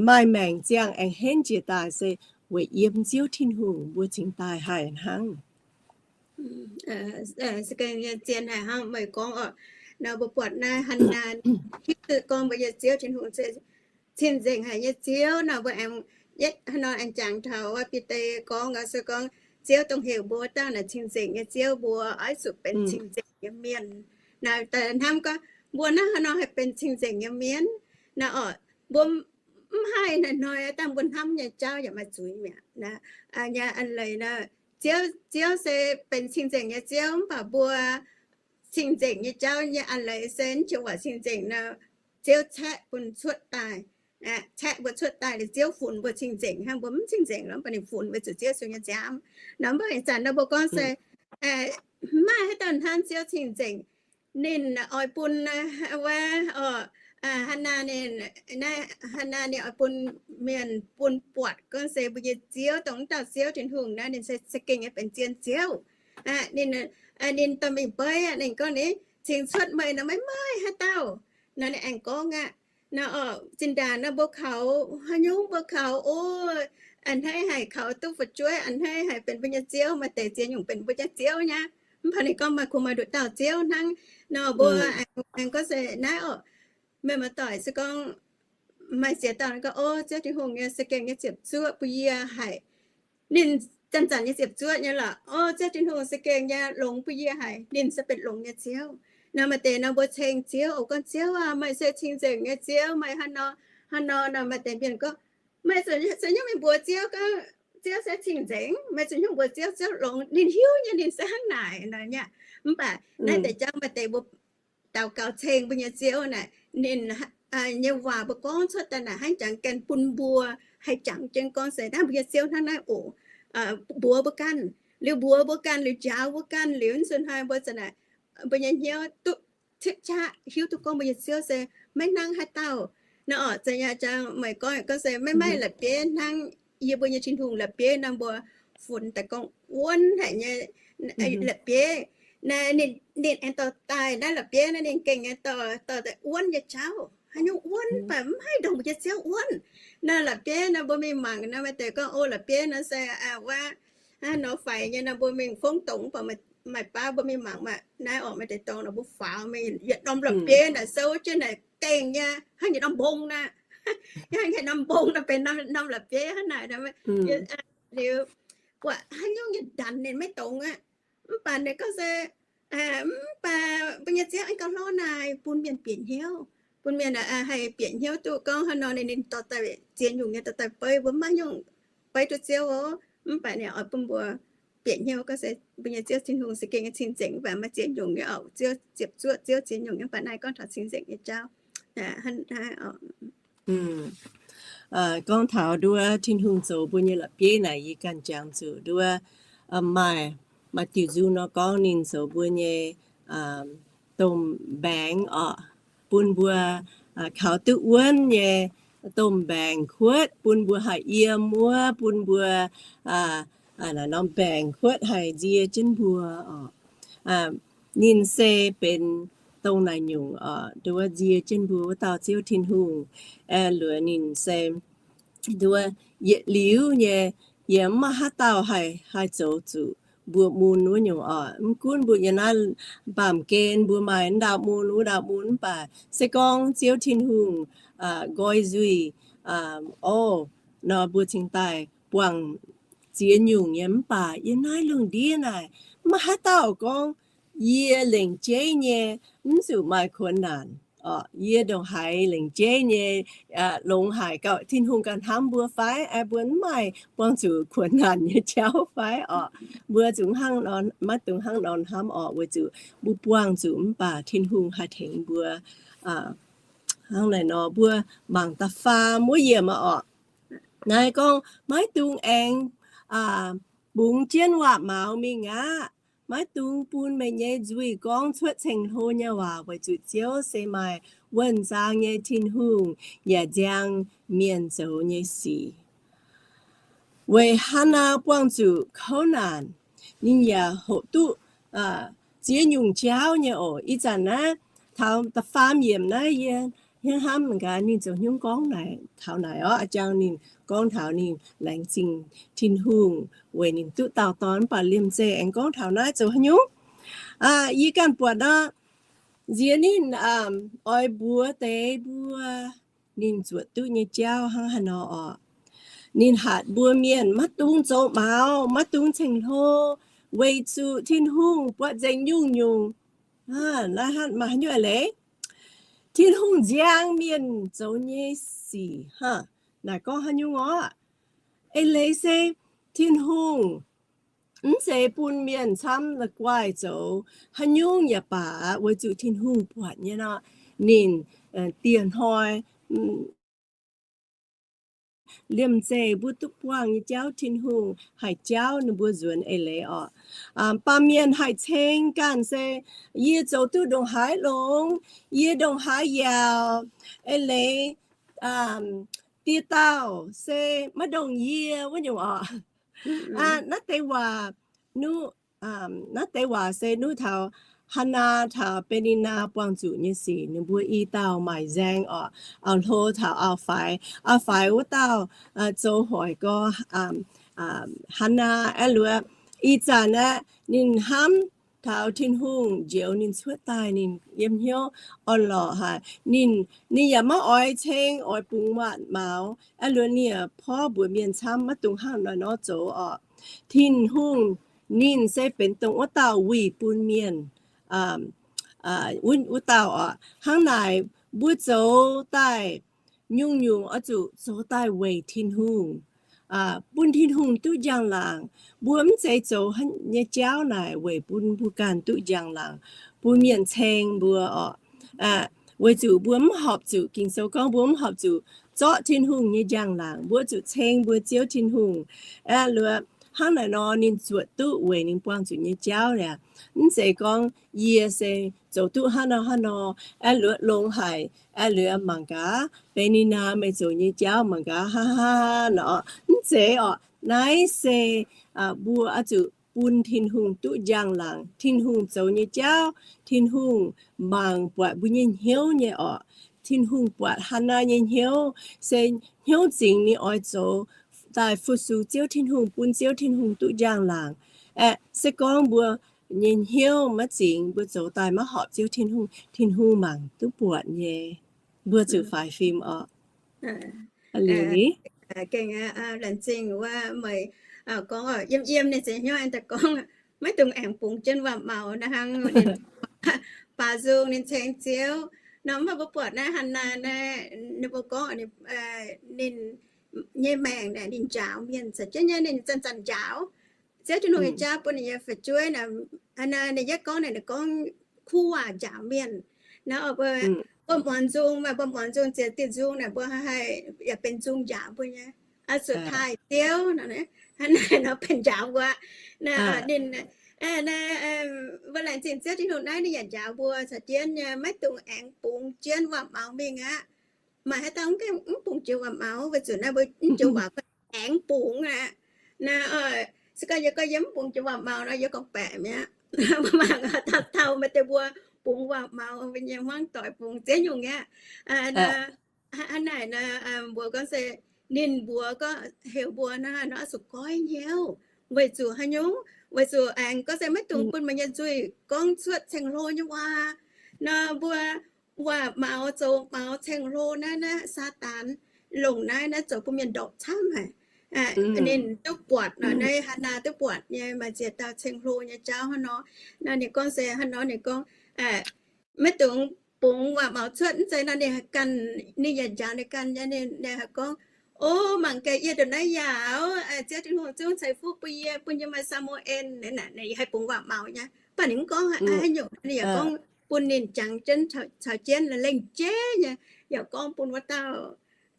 maaih maengc ziangh aengx henv jiex daaih se weic yiem Ziouv Tin-Hungh mbuo cingx daaih haih hnangv. Zien haic hnangv meih gorngv oc. Nor mbuo buatc naaiv Hannaa hiuv duqv gorngv mbuo nyei Ziouv Tin-Hungh cing-nzengc haic nyei Ziouv nor, mbuo aengx yietv haaix nor aengx jangx taux wuov Bide gorngv se gorngv Ziouv dongh heuc mbuo dauh naaic cing-nzengc nyei Ziouv, mbuo oix zuqc benx cing-nzengc nyei mienh. Naaiv daaih hnamv gorngv mbuo naaiv haaix nor haih benx cing-nzengc nyei mienh. Naaiv oc, mbuo mv haih naaic hnoi dangh mbuo hnamv nyei jauv yaac maaih zuiz mi'aqv. Nyei an leiz nor, Ziouv, Ziouv se benx cing-nzengc nyei Ziouv, mv baac mbuo cing-nzengc nyei jauv nyei an leiz se mv jiex waac cing-nzengc nor, Ziouv caeqv bun cuotv daaih. Caeqv mbuo cuotv daaih liuz Ziouv funx mbuo cing-nzengc hnangv, mbuo mv cing-nzengc nor mv baac ninh funx weic zuqc Ziouv siou nyei nziaamv. Nor mv baac ih zanc nor mbuo gorngv se mv maaih haaix dauh hnangv Ziouv cing-nzengc. Ninh oix bun wuov, Hannaa ninh, Hannaa ninh oix bun mienh bun buatc gorngv se mbuo nyei Ziouv dongh wuov dauh Ziouv Tin-Hungh naaiv ninh se za'gengh nyei benx zien Ziouv. Ninh, ninh dorh mingh beiv aqv, ninh gorngv ninh cingx cuotv meih nor maiv maaih haaix dauh. Nor ninh aengx gorngv aqv, nor zinh ndaangc nor mbuo kaux haaix nyungc mbuo kaux, o, a'hneiv haic kaux duqv fu'jueiv, a'hneiv haic benx mbuo nyei ziouv, maaih deix ziex nyungc benx mbuo nyei ziouv nyei. Mv baac ninh gorngv maaih kungx maaih nduqc dauh Ziouv hnangv nor, mbuo aengx gorngv se naaiv oc. Meih muoz-doic se gorngv maaih ziex dauh gorngv, o, Ziouv Tin-Hungh nyei za'gengh nyei ziepc zuoqv bun yie haic. Ninh zanc-zanc nyei ziepc zuoqv nyei lorqc. O, Ziouv Tin-Hungh za'gengh nyei longx bun yie haic. Ninh se benx longx nyei Ziouv. Nor maaih deix nor mbuo ceng Ziouv oc, gorngv, Ziouv aah, meih se cing-nzengc nyei Ziouv, meih hnangv nor hnangv nor. Nor maaih deix mienh gorngv, meih zuqc nyungc mingh mbuox Ziouv gorngv, Ziouv se cing-nzengc, meih zuqc nyungc mbuox Ziouv, Ziouv longx, ninh hiuv nyei, ninh se hnangv naaic nor aqv. Mv baac naaiv deix jauv maaih deix mbuo daux gaux ceng mbuo nyei Ziouv naaic, ninh nyei waac mbuo gorngv cuotv daaih naaic hnangv jangx ganh bun mbuo haih jangx jienv gorngv se naaiv mbuo nyei Ziouv hnangv naaiv oc. Mbuox mbuo ganh liuz, mbuox mbuo ganh liuz, njaaux mbuo ganh liuz, nzunc hnoi mbuo za'naaic mbuo nyei hnyouv duqv cipv qaqv hiuv duqv gorngv mbuo nyei Ziouv se maiv hnangv haaix dauh. Nor oc, za'gengh meih gorngv, gorngv se maiv maaih la'bieiv hnangv yie mbuo nyei Tin-Hungh. La'bieiv nor mbuo funx daaih gorngv wuonv haic nyei la'bieiv. Naaiv ninh aengx dorh daaih naaiv la'bieiv naaiv ninh gengh aengx dorh, dorh daaih wuonv nyei jauv. Haaix nyungc wuonv baac mv haih ndongc mbuo nyei Ziouv wuonv. Naaiv la'bieiv nor mbuo mingh mangc nor maaih deix gorngv, o, la'bieiv nor se wuov hnangv nor faix nyei nor mbuo mingh fongv dongz mv baac maaih baav mbuo mingh mangc maaih naaiv oc, maaih deix dorngx nor mbuo faaux mingh yietc norm la'bieiv naaic souv jienv naaic gengh nyei hnangv yietc norm mbong naaic. Hnangv yietc norm mbong nor benx norm la'bieiv hnangv naaic. Liuz buatc haaix nyungc nyei ndanc ninh maiv dongz aqv. Mv baac ninh gorngv se, mv baac mbuo nyei Ziouv aengx gauh hlorv naaic bun mienh bieqc hnyouv, bun mienh haih bieqc hnyouv duqv gorngv haaix nor ninh, ninh dorh daaih ziex nyungc nyei dorh daaih beiv mbuo, maiv nyungc beiv duqv Ziouv oc. Mv baac ninh oix bun mbuo bieqc hnyouv gorngv se mbuo nyei Ziouv Tin-Hungh se gengh nyei cing-nzengc, mv baac maaih ziex nyungc nyei oc, Ziouv ziepc zuoqv, Ziouv ziex nyungc, mv baac naaiv gorngv taux cing-nzengc nyei jauv. Gorngv taux nduov Tin-Hungh zoux mbuo nyei la'bieiv naaic, yie ganh jangx zuqc nduov maaih, maaih diuc nzung nor gorngv ninh zoux mbuo nyei domh mbaengx oc, bun mbuo kaux duqv wuonv nyei domh mbaengx kuotv, bun mbuo haih yiem wuov, bun mbuo naaiv norm mbaengx kuotv haih nzie jienv mbuo oc. Ninh se benx dongh naaic nyungc oc, nduov nzie jienv mbuo wuov dauh Ziouv Tin-Hungh. Aeqv, luoqc ninh se nduov yietc liuz nyei, yie mv maaih haaix dauh haih, haih zoux zuqc mbuo mun wuov nyungc oc. Mv gunv mbuo yiem naaiv baamh gen mbuo maaih ndau mun wuov ndau mun, mv baac se gorngv Ziouv Tin-Hungh nqoi nzuih oc, nor mbuo cingx daaih buangh ziex nyungc nyei. Mv baac yiem naaiv lungh ndiev naaic, mv maaih haaix dauh gorngv yie lengc jeiv nyei, mv zuqc maaih kuonx naanc oc. Yie ndongc haaix lengc jeiv nyei, longx haic gauh Tin-Hungh ganh hnamv mbuo fai? Aeqv, mbuo mv maaih buangh zuqc kuonx naanc nyei jauv fai oc? Mbuo zuqc hnangv, maiv dungx hnangv nor hnamv oc, weic zuqc mbuo buangh zuqc mv baac Tin-Hungh haih tengx mbuo. Hnangv naaic nor mbuo mangc da'faam wuov yiemc oc. Naaiv gorngv, maiv dungx aengx bungx jienv waac-maux mingh aqv. Maiv dungx bun meih nyei nzuih gorngv cuotv ceng-hlo nyei waac, weic zuqc Ziouv se maaih wuonh zaang nyei Tin-Hungh, yaac nziang mienh zoux nyei sic. Weic Hannaa buangh zuqc kouv naanc, ninh yaac hoqc duqv ziex nyungc jauv nyei oc. Ih zanc naaiv taux da'faam yiemc naaiv yie hnamv gaax ninh zoux hnyungv gorngv naaic, taux naaic oc, a'jang ninh gorngv taux ninh laengz zingh Tin-Hungh weic ninh duqv dauh dorn, mv baac liemh zeih aengx gorngv taux naaiv zoux haaix nyungc. Yie ganh buatc nor, nziex ninh oix mbuox deix mbuo ninh zuotc duqv nyei jauv hnangv haaix nor oc. Ninh hatc mbuo mienh maiv dungx zoux maux, maiv dungx ceng-hlo, weic zuqc Tin-Hungh buatc nzengc nyungc-nyungc. Naaiv hnangv maaih haaix nyungc eix leiz? Tin-Hungh nziang mienh zoux nyei sic hnangv. Naaic gorngv haaix nyungc oc? Eix leiz se Tin-Hungh mv zeiz bun mienh camv la'guaih zoux haaix nyungc yaac baac, weic zuqc Tin-Hungh buatc nyei nor, ninh dieh hnoi liemh zeih mbuo duqv buangh nyei jauv Tin-Hungh haih jauv ninh mbuo nzuonx eix leiz oc. Baamh mienh haih ceng ganh se, yie zoux duqv ndongc haaix longx, yie ndongc haaix yaauc, eix leiz dieh dauh se maiv ndongc yie wuov nyungc oc. Naaiv deix waac, naaiv deix waac se nuqv taux Hannaa taux Beninaa buangh zuqc nyei sic. Ninh mbuo i dauh maaih nzaeng oc, auv-hlo taux auv-faix. Auv-faix wuov dauh zoux hoic gorx Hannaa aeqv, luoqc ih zanc aeqv ninh hnamv taux Tin-Hungh njoux ninh cuotv daaih, ninh yiem hnyouv orn-lorqc haic. Ninh, ninh yaac maiv oix ceng, oix bungx waac-maux, aah, luoqc ninh yaac porv mbuox mienh camv, maiv dungx hnangv naaiv nor zoux orqc. Tin-Hungh ninh se benx dongh wuov dauh wuic bun mienh, wuov dauh orqc. Hnangv naaic, mbuo zoux daaih nyungc-nyungc oix zuqc zoux daaih weic Tin-Hungh, bun Tin-Hungh duqv njang-laangc. Mbuo mv zeiz zoux nyei jauv naaic weic bun mbuo ganh duqv njang-laangc, bun mienh ceng mbuo orqc. Weic zuqc mbuo mv horpc zuqc, Ging-Sou gorngv mbuo mv horpc zuqc zorqv Tin-Hungh nyei njang-laangc. Mbuo zuqc ceng mbuo Ziouv Tin-Hungh. Aah, luoqc hnangv naaic nor ninh zuotc duqv weic ninh buangh zuqc nyei jauv aqv. Mv zeiz gorngv yie se zoux duqv hnangv nor hnangv nor, aah, luoqc longx haic, aah, luoqc mangc gaax, benx ninh naaic meih zoux nyei jauv mangc gaax, haa haa nor. Mv zeiz orqc. Naaiv se mbuo oix zuqc bun Tin-Hungh duqv njang-laangc. Tin-Hungh zoux nyei jauv, Tin-Hungh mangc buatc mbuo nyei hnyouv nyei orqc. Tin-Hungh buatc Hannaa nyei hnyouv, se hnyouv zingx ninh oix zoux daaih fu-sux Ziouv Tin-Hungh, bun Ziouv Tin-Hungh duqv njang-laangc. Aah, se gorngv mbuo nyei hnyouv maiv zingx, mbuo zoux daaih maiv horpc Ziouv Tin-Hungh, Tin-Hungh mangc duqv buatc nyei. Mbuo zuqc faix fim orqc. Laengz zingh wuov meih gorngv yiem yiem ninh se hnyouv aengx daaih gorngv, maiv dungx aengx bungx jienv waac-maux naaiv hnangv. Baaux nzung ninh ceng Ziouv nor, mv baac mbuo buatc naaiv Hannaa naaiv, ninh mbuo gorngv ninh nyei maengc naaic ninh njaaux mienh, caux jienv nyei ninh zanc-zanc njaaux. Ziouv Tin-Hungh nyei jauv bun ninh nyei fu'jueiv naaic, ninh yietv gorngv naaic, ninh gorngv kuv waac njaaux mienh. Naaiv mbuo, mbuo muangx nzung, maaih mbuo muangx nzung ziex diuh nzung naaic, mbuo haih yaac benx nzung njaaux mbuo nyei. Aa, zuqc taaih Ziouv nor, hnangv naaic nor benx njaaux mbuo. Ninh, mbuo laengz zingh Ziouv Tin-Hungh naaiv ninh yaac njaaux mbuo caux jienv nyei, maiv dungx aengx bungx jienv waac-maux mingh aqv. Maaih haaix dauh mv bungx jiex waac-maux, weic zuqc naaiv mbuo mv joux waac aengx bungx aqv. Naaiv, se gorngv yie gorngv yie mv bungx jiex waac-maux nor, yie gorngv baeqc mi'aqv. Mbuo mangc taux taux maaih deix mbuo bungx waac-maux, mbuo nyei hmuangv doic bungx ziex nyungc aqv. Hnangv naaic nor, mbuox gorngv se, ninh mbuox gorngv heuc mbuo naaiv nor oix zuqc goiv hnyouv. Weic zuqc haaix nyungc? Weic zuqc aengx gorngv se maiv dungx bun meih nyei nzuih gorngv cuotv ceng-hlo nyei waac. Nor mbuo waac-maux zoux maux ceng-hlo naaiv, naaiv Saadaan longc naaiv, naaiv zoux bun mienh ndorpc camv haic. Ninh duqv buatc nor, naaiv Hannaa duqv buatc nyei maaih ziex dauh ceng-hlo nyei jauv hnangv nor. Naaiv ninh gorngv se hnangv nor, ninh gorngv, maiv dungx bungx waac-maux cuotv, mv zeiz nor ninh haih ganh, ninh yaac njaaux ninh ganh nyei, ninh haih gorngv, O, mangc gaax yie ndongc naaiv yaac, Ziouv Tin-Hungh zungv ceix fuqv bun yie, bun yie maaih Saa^mu^en, ninh haih bungx waac-maux nyei. Mv baac ninh mv gorngv haaix nyungc, ninh yaac gorngv bun ninh jangx jienv caux jienv lengh jeiv nyei, yaac gorngv bun wuov dauh,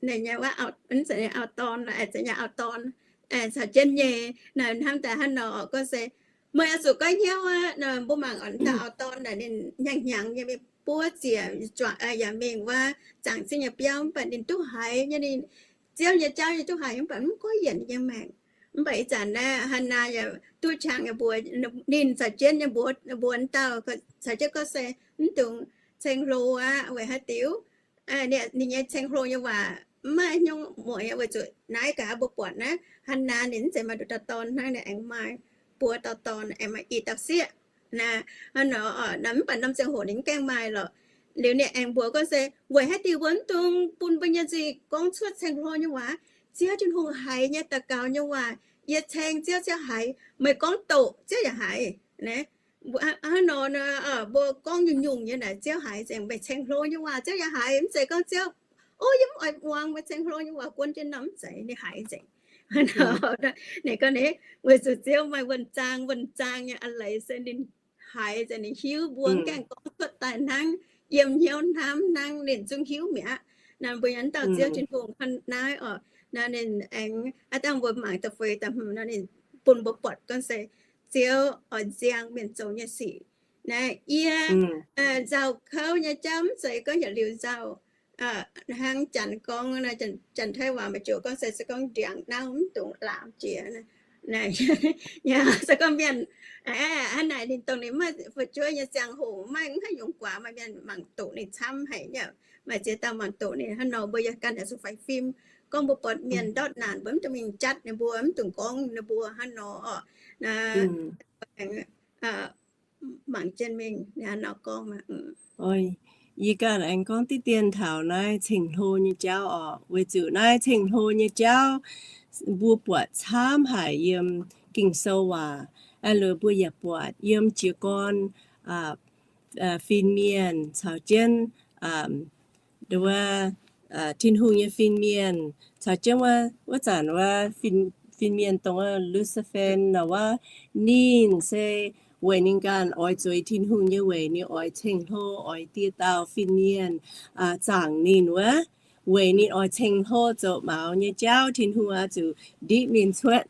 ninh nyei wuov, mv zeiz auv-dorn, nyei auv-dorn, caux jienv nyei. Naaiv hnamv daaih hnangv nor gorngv se, meih oix zuqc goiv hnyouv aqv. Mbuo mangc oc, dauh auv-dorn naaic ninh hnyangx-hnyangx nyei mingh buov ziec, yaac mingh wuov zaangc zingh nyei biauv, mv baac ninh duqv haiz nyei, ninh Ziouv nyei jauv nyei duqv haiz, mv baac mv goiv yienc ninh nyei maengc. Mv baac ih zanc naaiv Hannaa yaac duqv qangx nyei mbuox ninh caux jienv nyei mbuox, mbuox dauh caux jienv gorngv se mv dungx ceng-hlo aqv. Weic haaix diuc? Ninh nyei ceng-hlo nyei waac mv maaih haaix nyungc mueic, weic zuqc naaiv gaax mbuo buatc naaiv Hannaa ninh mv zeiz maaih nduqc dauh dorn hnangv, ninh aengx maaih buo dauh dorn, aengx maaih i dauh sieqv. Naaiv, naaiv nor, naaiv mv baac norm ziangh hoc ninh mv gaengh maaih lorqc. Liuz ninh aengx mbuox gorngv se, weic haaix diuc mbuo mv dungx bun mbuo nyei nzuih gorngv cuotv ceng-hlo nyei waac? Ziouv Tin-Hungh haiz nyei daux gaux nyei waac, yie ceng Ziouv, Ziouv haiz. Meih gorngv doqc, Ziouv yaac haiz. Hnangv nor, mbuo gorngv nyungc-nyungc nyei naaic Ziouv haiz nzengc. Meih ceng-hlo nyei waac Ziouv yaac haiz. Mv zeiz gorngv Ziouv, o, yie mv oix muangx meih ceng-hlo nyei waac, guon jienv nor, mv zeiz, ninh haiz nzengc. Ninh gorngv, weic zuqc Ziouv maaih wuonh zaang wuonh zaang nyei a'leiz se ninh haiz, ninh hiuv mbuo gaengh gorngv cuotv daaih hnangv, yiem hnyouv hnamv hnangv, ninh zungv hiuv mi'aqv. Naaiv mbuo yaac dauh Ziouv Tin-Hungh hnangv naaiv oc. Naaiv ninh aengx aav dangh mbuo mangc da'feix da'hmz nor, ninh bun mbuo buatc gorngv se Ziouv oix nziang mienh zoux nyei sic. Naaiv yie nzauh kouv nyei jauv mv zeiz gorngv yietc liuz nzauh, hnangv janx gorngv, janx-taiv waac maaih joux gorngv se, se gorngv ndiangx nauv mv dungx laamc jiex. Se gorngv mienh hnangv naaic, ninh dongh ninh maaih fu'jueiv nyei ziangh hoc, maaih mv haaix nyungc guaax, maaih mienh mangc doqc ninh camv haic nyei. Maaih ziex dauh mangc doqc ninh hnangv nor, mbuo yaac ganh yaac zuqc faix fim. Gorngv mbuo buatc mienh ndortv naanc, mbuo mv dungx mingh jatv ninh mbuo, mv dungx gorngv ninh mbuo hnangv nor oc. mangc jienv mingh. Yie ganh aengx gorngv diqv dien taux naaiv ceng-hlo nyei jauv oc, weic zuqc naaiv ceng-hlo nyei jauv mbuo buatc camv haic yiem Ging-Sou waac, aah, liuz mbuo yaac buatc yiem jiez gorn fin-mienh caux jienv wuov Tin-Hungh nyei fin-mienh caux jienv wuov zanc wuov fin-mienh dongh wuov Lucifer nor wuov, ninh se weic ninh ganh oix zueiz Tin-Hungh nyei weic ninh oix ceng-hlo, oix diex dauh fin-mienh zaangc ninh wuov, weic ninh oix ceng-hlo zoux maux nyei jauv, Tin-Hungh oix zuqc ndiqv ninh cuotv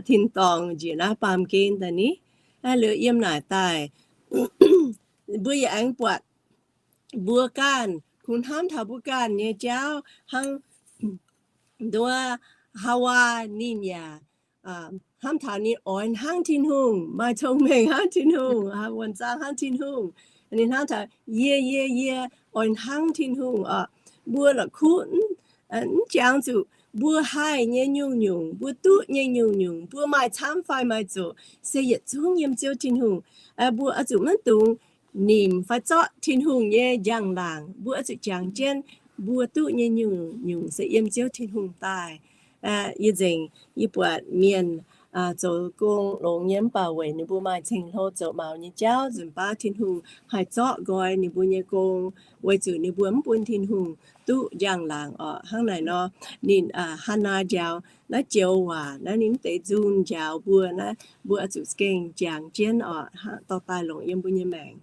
tin-dorngh njiec naaiv baamh gen daaih ni. Liuz yiem naaic daaih mbuo yaac aengx buatc mbuo ganh kungx hnamv taux mbuo ganh nyei jauv hnangv nduov Haawaa ninh yaac hnamv taux ninh oix hnangv Tin-Hungh, maaih cong-mengh hnangv Tin-Hungh, wuonh zaang hnangv Tin-Hungh. Ninh hnamv taux yie, yie, yie oix hnangv Tin-Hungh oc. Mbuo la'kuqv mv jangx zuqc mbuo haih nyei nyungc-nyungc, mbuo duqv nyei nyungc-nyungc, mbuo maaih camv fai maaih zoqc, se yietc zungv yiem Ziouv Tin-Hungh. Mbuo oix zuqc maiv dungx nimc fai zorqv Tin-Hungh nyei njang-laangc. Mbuo oix zuqc jangx jienv mbuo duqv nyei nyungc-nyungc se yiem Ziouv Tin-Hungh daaih. Yie nzengc yie buatc mienh zoux gong longx nyei mv baac weic ninh mbuo maaih ceng-hlo zoux maux nyei jauv nzunc baav Tin-Hungh haih zorqv nqoi ninh mbuo nyei gong, weic zuqc ninh mbuo mv bun Tin-Hungh duqv njang-laangc oc. Hnangv naaic nor, ninh Hannaa njaaux naaiv joux waac naaiv, ninh mv deix nzun njaaux mbuo naaiv, mbuo oix zuqc gengh jangx jienv oc, dorh daaih longc yiem mbuo nyei maengc.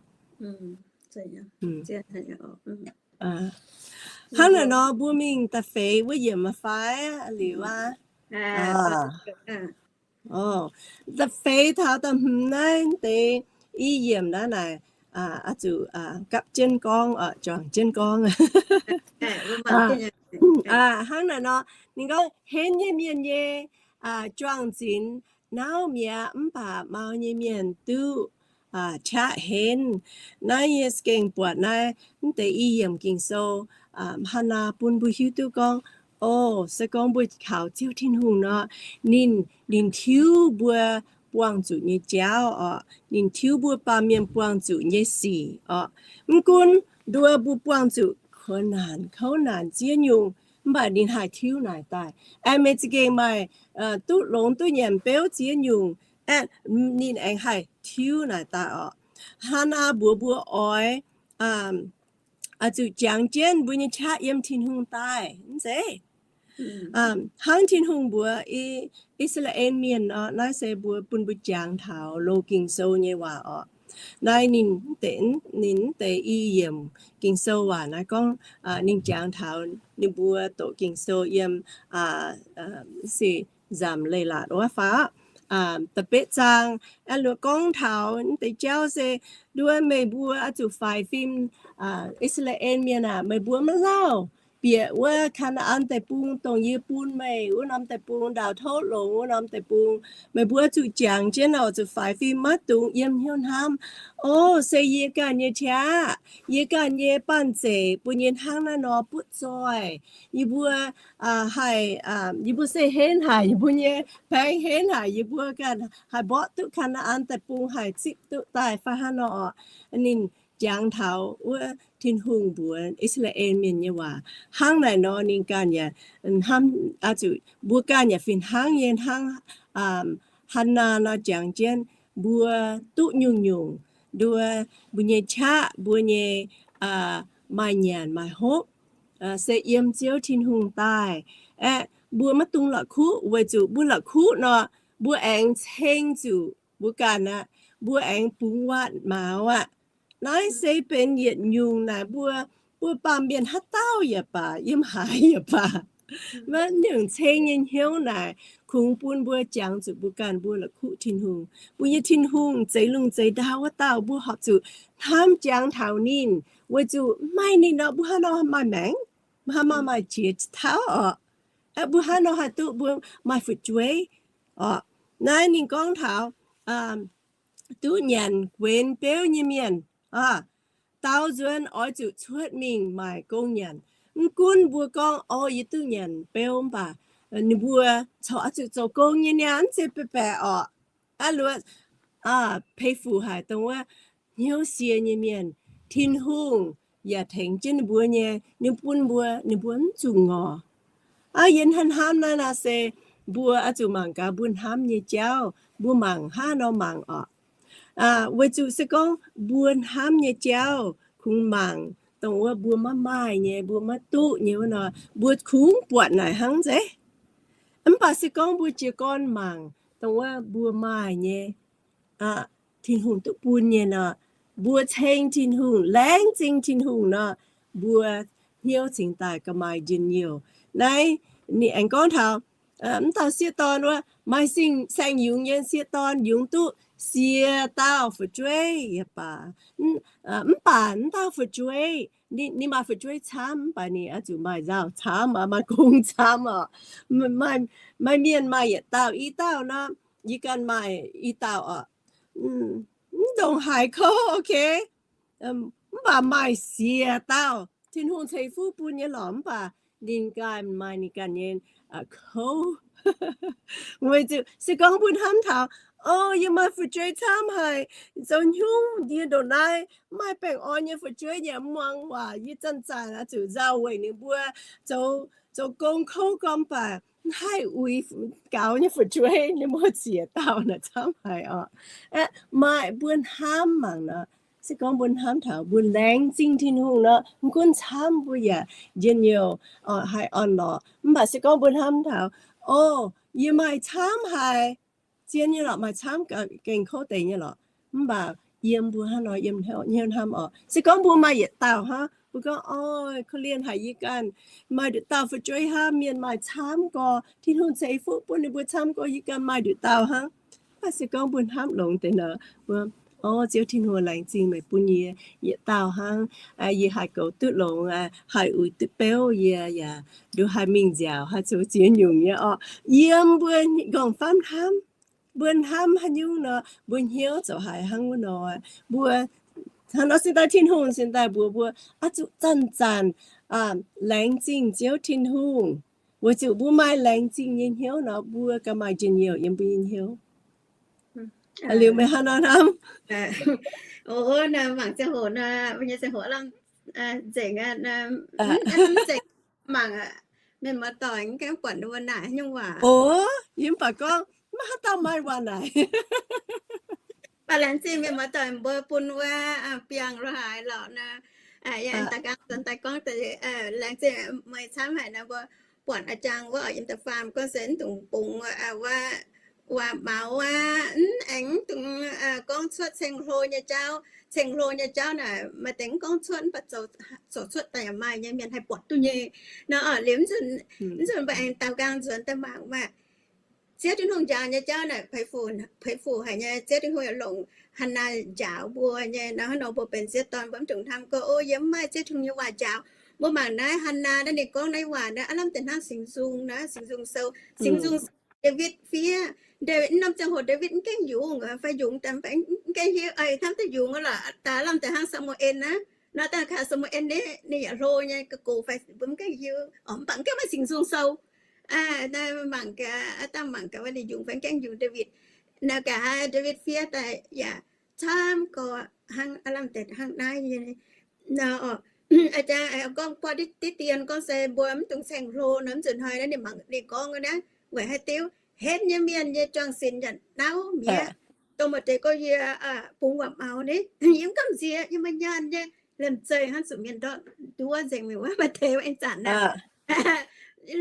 Hnangv naaic nor, mbuo mingh da'feix wuov yiemc fai liuz aqv. Da'feix taux da'hmz naaiv deix i yiemc naaiv naaic, oix zuqc gapv jienv gorngv, juangc jienv gorngv. Hnangv naaic nor, ninh gorngv henv nyei mienh nyei juang-zinx nauv mi'aqv, mv baac mau nyei mienh duqv qaqv henv. Naaiv yie gengh buatc naaiv mv deix i yiemc Ging-Sou, Hannaa bun mbuo hiuv duqv gorngv, o, se gorngv mbuo kaux Ziouv Tin-Hungh nor, ninh, ninh tiuv mbuo buangh zuqc nyei jauv oc. Ninh tiuv mbuo baamh mienh buangh zuqc nyei sic oc. Mv gunv nduov mbuo buangh zuqc kuonx naanc kouv naanc ziex nyungc, mv baac ninh haih tiuv naaic daaih. Aengx maiv za'gengh maaih duqv longx duqv nyanc beuv ziex nyungc, aeqv, ninh aengx haih tiuv naaic daaih oc. Hannaa mbuox mbuo oix, oix zuqc jangx jienv mbuo nyei qaqv yiem Tin-Hungh daaih, mv zeiz? Hnangv Tin-Hungh mbuox I^saa^laa^en Mienh nor, naaiv se mbuo bun mbuo jangx taux loz Ging-Sou nyei waac oc. Naaiv ninh, ninh mv deix i yiemc Ging-Sou waac naaiv gorngv, ninh jangx taux ninh mbuo doqc Ging-Sou yiem, se nzamc leiz-latc wuov fai, da'betv zaang, aeqv, gorngv taux mv deix jauv se nduov meih mbuo oix zuqc faix fim, I^saa^laa^en Mienh aac, meih mbuo maiv lauh bieqc wuov Kaa^naa^an Deic-Bung, dongh yie bun meih wuov norm deic-bung, ndaauh tov longx wuov norm deic-bung. Meih mbuo oix zuqc jangx jienv, oix zuqc faix fim, maiv dungx yiem hnyouv hnamv, o, se yie ganh nyei qaqv, yie ganh nyei banh zeic bun yie hnangv naaiv nor butv zoih. Yie mbuo haih, yie mbuo se henv haic yie mbuo nyei baeng, henv haic yie mbuo ganh haih mborqv duqv Kaa^naa^an Deic-Bung, haih zipv duqv daaih fai hnangv nor oc. Ninh jangx taux wuov Tin-Hungh mbuox I^saa^laa^en Mienh nyei waac. Hnangv naaic nor ninh ganh yaac hnamv, zuqc mbuo ganh yaac fih hnangv nyei hnangv Hannaa nor jangx jienv mbuo duqv nyungc-nyungc, nduov mbuo nyei qaqv, mbuo nyei maaih nyanc maaih hopv se yiem Ziouv Tin-Hungh daaih. Aeqv, mbuo maiv dungx la'kuqv, weic zuqc mbuo la'kuqv nor, mbuo aengx ceng zuqc mbuo ganh aqv. Mbuo aengx bungx waatc maux aqv. Naaiv se benx yietc nyungc naaic mbuo, mbuo baamh mienh haaix dauh yaac baac, yiem haaix yaac baac, maiv nyungc ceng nyei hnyouv naaic kungx bun mbuo jangx zuqc mbuo ganh mbuo la'kuqv Tin-Hungh. Mbuo nyei Tin-Hungh zeix lungh zeix ndau wuov dauh, mbuo horpc zuqc hnamv jangx taux ninh, weic zuqc maaih ninh nor mbuo hnangv nor maaih maengc, mbuo hnangv nor maaih jiex tauv oc. Mbuo hnangv nor haih duqv mbuo maaih fu'jueiv oc. Naaiv ninh gorngv taux duqv nyanc guenx beuv nyei mienh, daaux nzuonx oix zuqc cuotv mingh maaih gong nyanc. Mv gunv mbuo gorngv, o, yie duqv nyanc beuv, mv baac ninh mbuo corc oix zuqc zoux gong nyei niaa, mv zeiz baeqc baeqc oc. Aa, luoqc pei fuc haic dongh wuov hnyouv sie nyei mienh, Tin-Hungh yaac tengx jienv ninh mbuo nyei, ninh bun mbuo, ninh mbuo mv zuqc ngorc. Aa, yie hnamv hnamv naaiv nor se mbuo oix zuqc mangc gaax mbuo hnamv nyei jauv, mbuo mangc hnangv nor mangc orqc. Weic zuqc se gorngv mbuo hnamv nyei jauv kungx mangc dongh wuov mbuo maiv maaih nyei, mbuo maiv duqv nyei wuov nor, mbuo kungx buatc naaic hnangv nzengc. Mv baac se gorngv mbuo jiez gorn mangc dongh wuov mbuo maaih nyei, Tin-Hungh duqv bun nyei nor, mbuo ceng Tin-Hungh, laengz zingh Tin-Hungh nor, mbuo hnyouv cingx daaih ga'maaih njien-youh. Naaiv ninh aengx gorngv taux mv dauh sieqv dorn wuov, maaih saeng-yungz nyei sieqv dorn yungz duqv sie dauh fu'jueiv yaac baac, mv baac mv dauh fu'jueiv, ninh maaih fu'jueiv camv, mv baac ninh oix zuqc maaih nzauh camv, maaih gong camv oc. Maaih mienh maaih yietc dauh, i dauh nor, yie ganh maaih i dauh oc. Mv ndongc haaix kouv, ok. Mv baac maaih siec dauh Tin-Hungh ceix fuqv bun nyei lorqc, mv baac ninh ganh maaih ninh ganh nyei kouv. Weic zuqc se gorngv mbuo hnamv taux, o, yie maaih fu'jueiv camv haic, zoux haaix nyungc yie ndongc naaiv maaih baengh orn nyei fu'jueiv yaac mv muangx waac, yie zanc-zanc oix zuqc nzauh weic ninh mbuo zoux gong kouv gormx baac mv haih uix gaux nyei fu'jueiv, ninh mbuo siec dauh naaic camv haic oc. Aeqv, maaih mbuo hnamv mangc nor, se gorngv mbuo hnamv taux mbuo laengz zingh Tin-Hungh nor, mv gunv camv mbuo yaac njien-youh, haih orn-lorqc. Mv baac se gorngv mbuo hnamv taux, o, yie maaih camv haic, zien nyei lorqc, maaih camv gengh kouv deix nyei lorqc, mv baac yiem mbuo hnangv nor yiem hnyouv hnamv oc. Se gorngv mbuo maaih yietc dauh hnangv, mbuo gorngv, o, korv-lienh haic yie ganh maaih nduqc dauh fu'jueiv hnangv, mienh maaih camv gorx, Tin-Hungh ceix fuqv bun ninh mbuo camv gorx, yie ganh maaih nduqc dauh hnangv. Mv baac se gorngv mbuo hnamv longx deix nor, mbuo, o, Ziouv Tin-Hungh, laengz zingh meih bun yie yietc dauh hnangv. Yie haih goux duqv longx, haih uix duqv beuv, yie yaac nduqc haih mingh nziaauc, haih zoux ziex nyungc nyei orqc. Yiem mbuo nqorngv-famv hnamv, mbuo hnamv haaix nyungc nor, mbuo hnyouv ziouc haiz hnangv wuov nor. Mbuo hnangv nor sin daaih Tin-Hungh sin daaih mbuox mbuo, oix zuqc zanc-zanc laengz zingh Ziouv Tin-Hungh, weic zuqc mbuo maaih laengz zingh nyei hnyouv nor, mbuo ganh maaih njien-youh yiem mbuo nyei hnyouv. Liuz meih hnangv nor hnamv? O, mangc ziangh hoc nor, mbuo nyei ziangh hoc lamh nzengc, mangc mienh muoz-doic mv gaengh buatc ninh mbuo naaic nyungc waac. O, yie mv baac gorngv maiv haaix dauh maaih waac naaic. Mv baac laengz zingh mienh muoz-doic mbuo bun wuov biangh lo haaix lorqc nor, yaac daaih nqaang nzuonx daaih gorngv deix, laengz zingh meih camv haic nor, mbuo buatc a'jang wuov oix yiem da'faam gorngv se mv dungx bungx wuov waac maux aqv, mv aengx mv dungx gorngv cuotv ceng-hlo nyei jauv. Ceng-hlo nyei jauv naaic maaih deix mv gorngv cuotv, mv baac zoux cuotv daaih yaac maaih nyei, mienh haih buatc duqv nyei. Nor liuz mv nzunc mbuo aengx daaux nqaang nzuonx daaih mangc maah, Ziouv Tin-Hungh njaaux nyei jauv naaic, peix fuc haic nyei. Ziouv Tin-Hungh yaac longc Hannaa njaaux mbuo nyei. Nor hnangv nor mbuo benx sieqv dorn, mbuo mv dungx hnamv gorngv, o, yie mv maaih Ziouv Tin-Hungh nyei waac njaaux. Mbuo mangc naaiv Hannaa naaiv ninh gorngv naaiv waac naaiv, aav lamh deix hnangv Singx Nzung naaiv, Singx Nzung Sou. Singx Nzung Ndaawitv fiev, Ndaawitv mv norm ziangh hoc Ndaawitv mv gaengh yungz fai yungz daaih mv gaengh hiuv, hnamv daaih yungz lorqc, daaih lamh deix hnangv Saa^mu^en naaiv. Nor daaih kaax Saa^mu^en naaiv ninh yaac hlo nyei, gox gox fai mbuo mv gaengh hiuv, mv baac mv gaengh maaih Singx Nzung Sou. Mangc gaax, aav dangh mangc gaax wuov ninh yungz fai mv gaengh yungz Ndaawitv. Nor gaax haaix Ndaawitv fiev daaih yaac camv gorx hnangv, aav lamh deix hnangv naaiv nyei. Nor, a'jang gorngv buatc diqv dien gorngv se mbuo mv dungx ceng-hlo nor, mv nzunc hnoi naaiv ninh mangc ninh gorngv naaiv weic haaix diuc, henv nyei mienh nyei juang-sin yaac nauv mi'aqv. Dongh maaih deix gorngv yie bungx waac maux ni, yie mv gamh nziex, yie maaih nyaanh nyei, liemh zeih hnangv zuqc mienh ndortv nduov nzengc mi'aqv, maaih deix aengx zanc naaiv.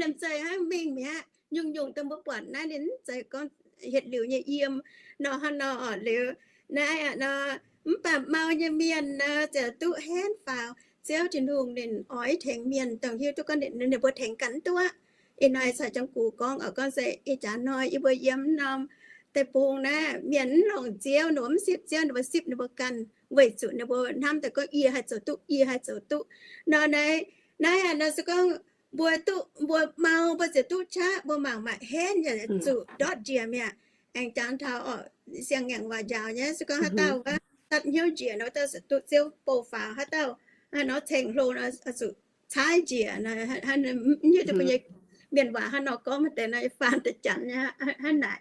Liemh zeih hnangv mingh mi'aqv. Nyungc-nyungc dongh mbuo buatc naaiv ninh mv zeiz gorngv hietc liuz nyei yiem nor, hnangv nor orqc. Liuz naaiv aqv nor, mv baac mau nyei mienh nor ziouc duqv henv faaux. Ziouv Tin-Hungh ninh oix tengx mienh dongh hiuv duqv gorngv ninh mbuo tengx ganh mv duqv. Ih hnoi caux jiangx gux gorngv, gorngv se ih jaax hnoi yie mbuo yiem norm deic-bung naaiv, mienh mv longc Ziouv, ninh mbuo mv sipv Ziouv, ninh mbuo sipv ninh mbuo ganh, weic zuqc ninh mbuo hnamv daaih gorngv yie haih zoux duqv, yie haih zoux duqv. Nor naaiv, naaiv aqv nor se gorngv mbuo duqv, mbuo mau, mbuo ziouc duqv qaqv, mbuo mangc maaih henv yaac zuqc ndortv njiec mi'aqv. Aengx jangx taux orqc, siang-ngaengc waac njaaux nyei, se gorngv haaix dauh wuov datv hnyouv njiec nor, wuov dauh ziouc duqv Ziouv bou faaux. Haaix dauh nor ceng-hlo nor, zuqc caaiv njiec. Mv hiuv duqv mbuo nyei mienh waac hnangv nor gorngv, maaih deix nor faan deix janx nyei hnangv naaic.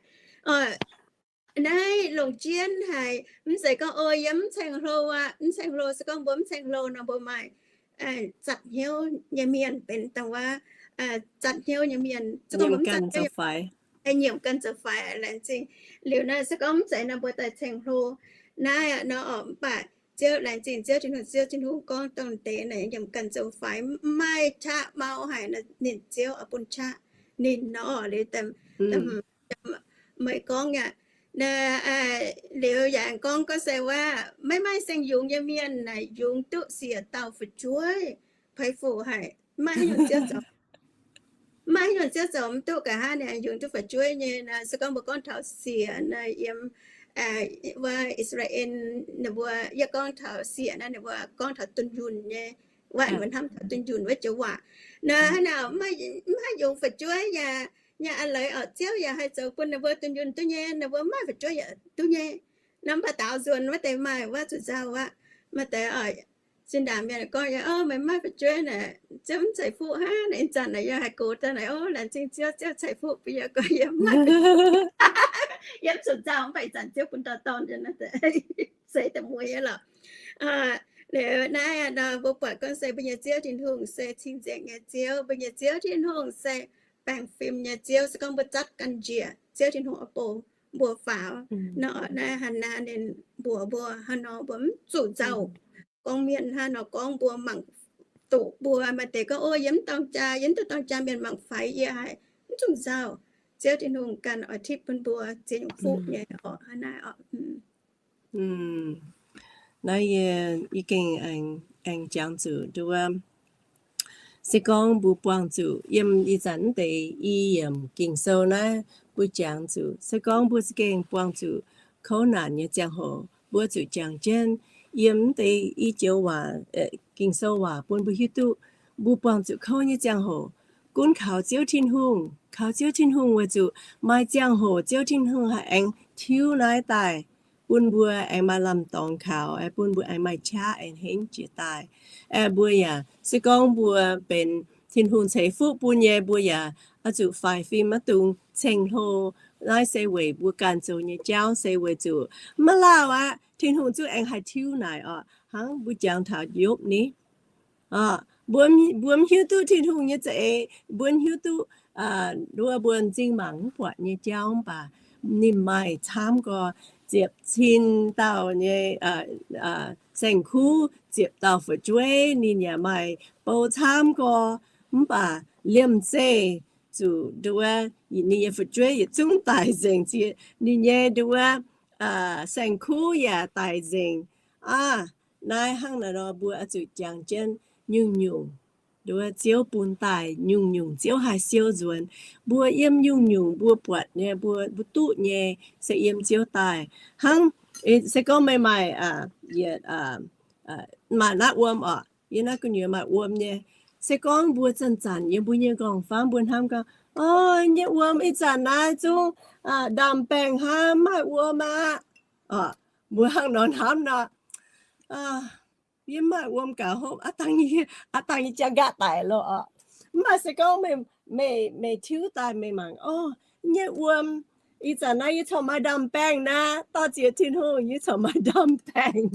Naaiv longc jienv haic. Mv zeiz gorngv, o, yie mv ceng-hlo aqv. Mv ceng-hlo, se gorngv mbuo mv ceng-hlo nor, mbuo maaih zatc hnyouv nyei mienh benx dongh wuov, zatc hnyouv nyei mienh, nyiemc ganh zoux faix, laengz zingh. Liuz naaiv se gorngv mv zeiz nor, mbuo daaih ceng-hlo naaiv nor, mv baac Ziouv laengz zingh Ziouv Tin-Hungh. Ziouv Tin-Hungh gorngv dongh deix naaic nyiemc ganh zoux faix, mv maaih qaqv mau haic, ninh Ziouv oix bun qaqv ninh nor. Liuz meih gorngv aqv, liuz yaac gorngv gorngv se wuov, maiv maaih saeng-yungz nyei mienh naaic yungz duqv siec dauh fu'jueiv, peix fuqv haic. Maiv maaih haaix nyungc ziouv zoux, maiv maaih haaix nyungc ziouv zoux mv duqv nqa'haav ninh yungz duqv fu'jueiv nyei. Se gorngv mbuo gorngv taux siec naaic, yiem wuov I^saa^laa^en ninh mbuo, yie gorngv taux siec naaiv, ninh mbuo gorngv taux dunh yunh nyei, wuov mbuo hnamv taux dunh yunh wuov joux waac. Naaic hnangv naaic, mv haih yungz fu'jueiv yaac, yaac a'leiz oc, Ziouv yaac haih zoux bun ninh mbuo dunh yunh duqv nyei. Ninh mbuo maaih fu'jueiv yaac duqv nyei. Nor mv baac daaux nzuonx wuov deix maaih wuov zuqc nzauh aqv. Maaih deix oc, zinh ndaangc mienh gorngv, o, meih maaih fu'jueiv naaic, Ziouv mv ceix fuqv hnangv. Ih zanc naaic yie haiz gox daaih naaic, o, laengz zingh Ziouv, Ziouv ceix fuqv bun yie, gorngv yie maaih, yie zuqc nzauh, mv baac ih zanc Ziouv bun dauh dorn, seix da'mueiz nyei lorqc. Liuz naaiv nor mbuo buatc gorngv se mbuo nyei Ziouv Tin-Hungh se cing-nzengc nyei Ziouv. Mbuo nyei Ziouv Tin-Hungh se baengh fim nyei Ziouv. Se gorngv mbuo zatv ganh njiec, Ziouv Tin-Hungh oix bun mbuo faaux. Nor naaiv Hannaa ninh mbuox mbuo hnangv nor, mbuo mv zuqc nzauh. Gorngv mienh hnangv nor gorngv mbuo mangc, duqv mbuo maaih deix gorngv, o, yie mv dorng jaa, yie mv duqv dorng jaa mienh mangc faix yie haic. Mv zuqc nzauh. Ziouv Tin-Hungh ganh oix tipv bun mbuo ziex nyungc fuqv nyei oc, hnangv naaiv oc. Naaiv yie, yie gengh aengx jangx zuqc nduov, se gorngv mbuo buangh zuqc yiem ih zanc deix i yiemc Ging-Sou naaiv, mbuo jangx zuqc se gorngv mbuo za'gengh buangh zuqc kouv naanc nyei ziangh hoc, mbuo zuqc jangx jienv yiem deix i joux waac, Ging-Sou waac bun mbuo hiuv duqv mbuo buangh zuqc kouv nyei ziangh hoc, gunv kaux Ziouv Tin-Hungh. Kaux Ziouv Tin-Hungh weic zuqc maaih ziangh hoc Ziouv Tin-Hungh haih aengx tiuv naaiv daaih bun mbuo aengx maaih lamh dorngx kaux, bun mbuo aengx maaih qaqv aengx henv jiez daaih. Mbuo yaac se gorngv mbuo benx Tin-Hungh ceix fuqv bun nyei, mbuo yaac oix zuqc faix fim maiv dungx ceng-hlo. Naaiv se weic mbuo ganh zoux nyei jauv, se weic zuqc maiv lauh aqv, Tin-Hungh zungv aengx haih tiuv naaic oc. Hnangv mbuo jangx taux Yopv ni, mbuo mv hiuv duqv Tin-Hungh nyei za'eix, mbuo hiuv duqv nduov mbuo m'zing mangc mv buatc nyei jauv, mv baac ninh maaih camv gorx, ziepc cin dauh nyei saeng-kuv, ziepc dauh fu'jueiv, ninh yaac maaih bou camv gorx, mv baac liemh zeih zuqc nduov ninh nyei fu'jueiv yietc zungv daic nzengc, ninh nyei nduov saeng-kuv yaac daic nzengc. Aa, naaiv hnangv naaiv nor mbuo oix zuqc jangx jienv nyungc-nyungc nduov Ziouv bun daaih, nyungc-nyungc Ziouv haih siou nzuonx. Mbuo yiem nyungc-nyungc mbuo buatc nyei, mbuo, mbuo duqv nyei, se yiem Ziouv daaih. Hnangv se gorngv meih maaih, yietc, maaih naaiv wuom oc, yie naaiv gu'nyuoz maaih wuom nyei. Se gorngv mbuo zanc-zanc yiem mbuo nyei nqorngv-famv mbuo hnamv gorngv, o, nyei wuom ih zanc naaiv zungv ndaam-baengh hnangv, maaih wuom aqv. Mbuo hnangv nor hnamv nor, yie maaih wuom gaux hopv, aav dangh nyei jaa nqaatv daic loh oc. Mv baac se gorngv meih, meih tiuv daaih meih mangc, o, nyei wuom ih zanc naaiv yie corc maaih ndaam-baengh naaiv, dor-ziec Tin-Hungh yie corc maaih ndaam-baengh.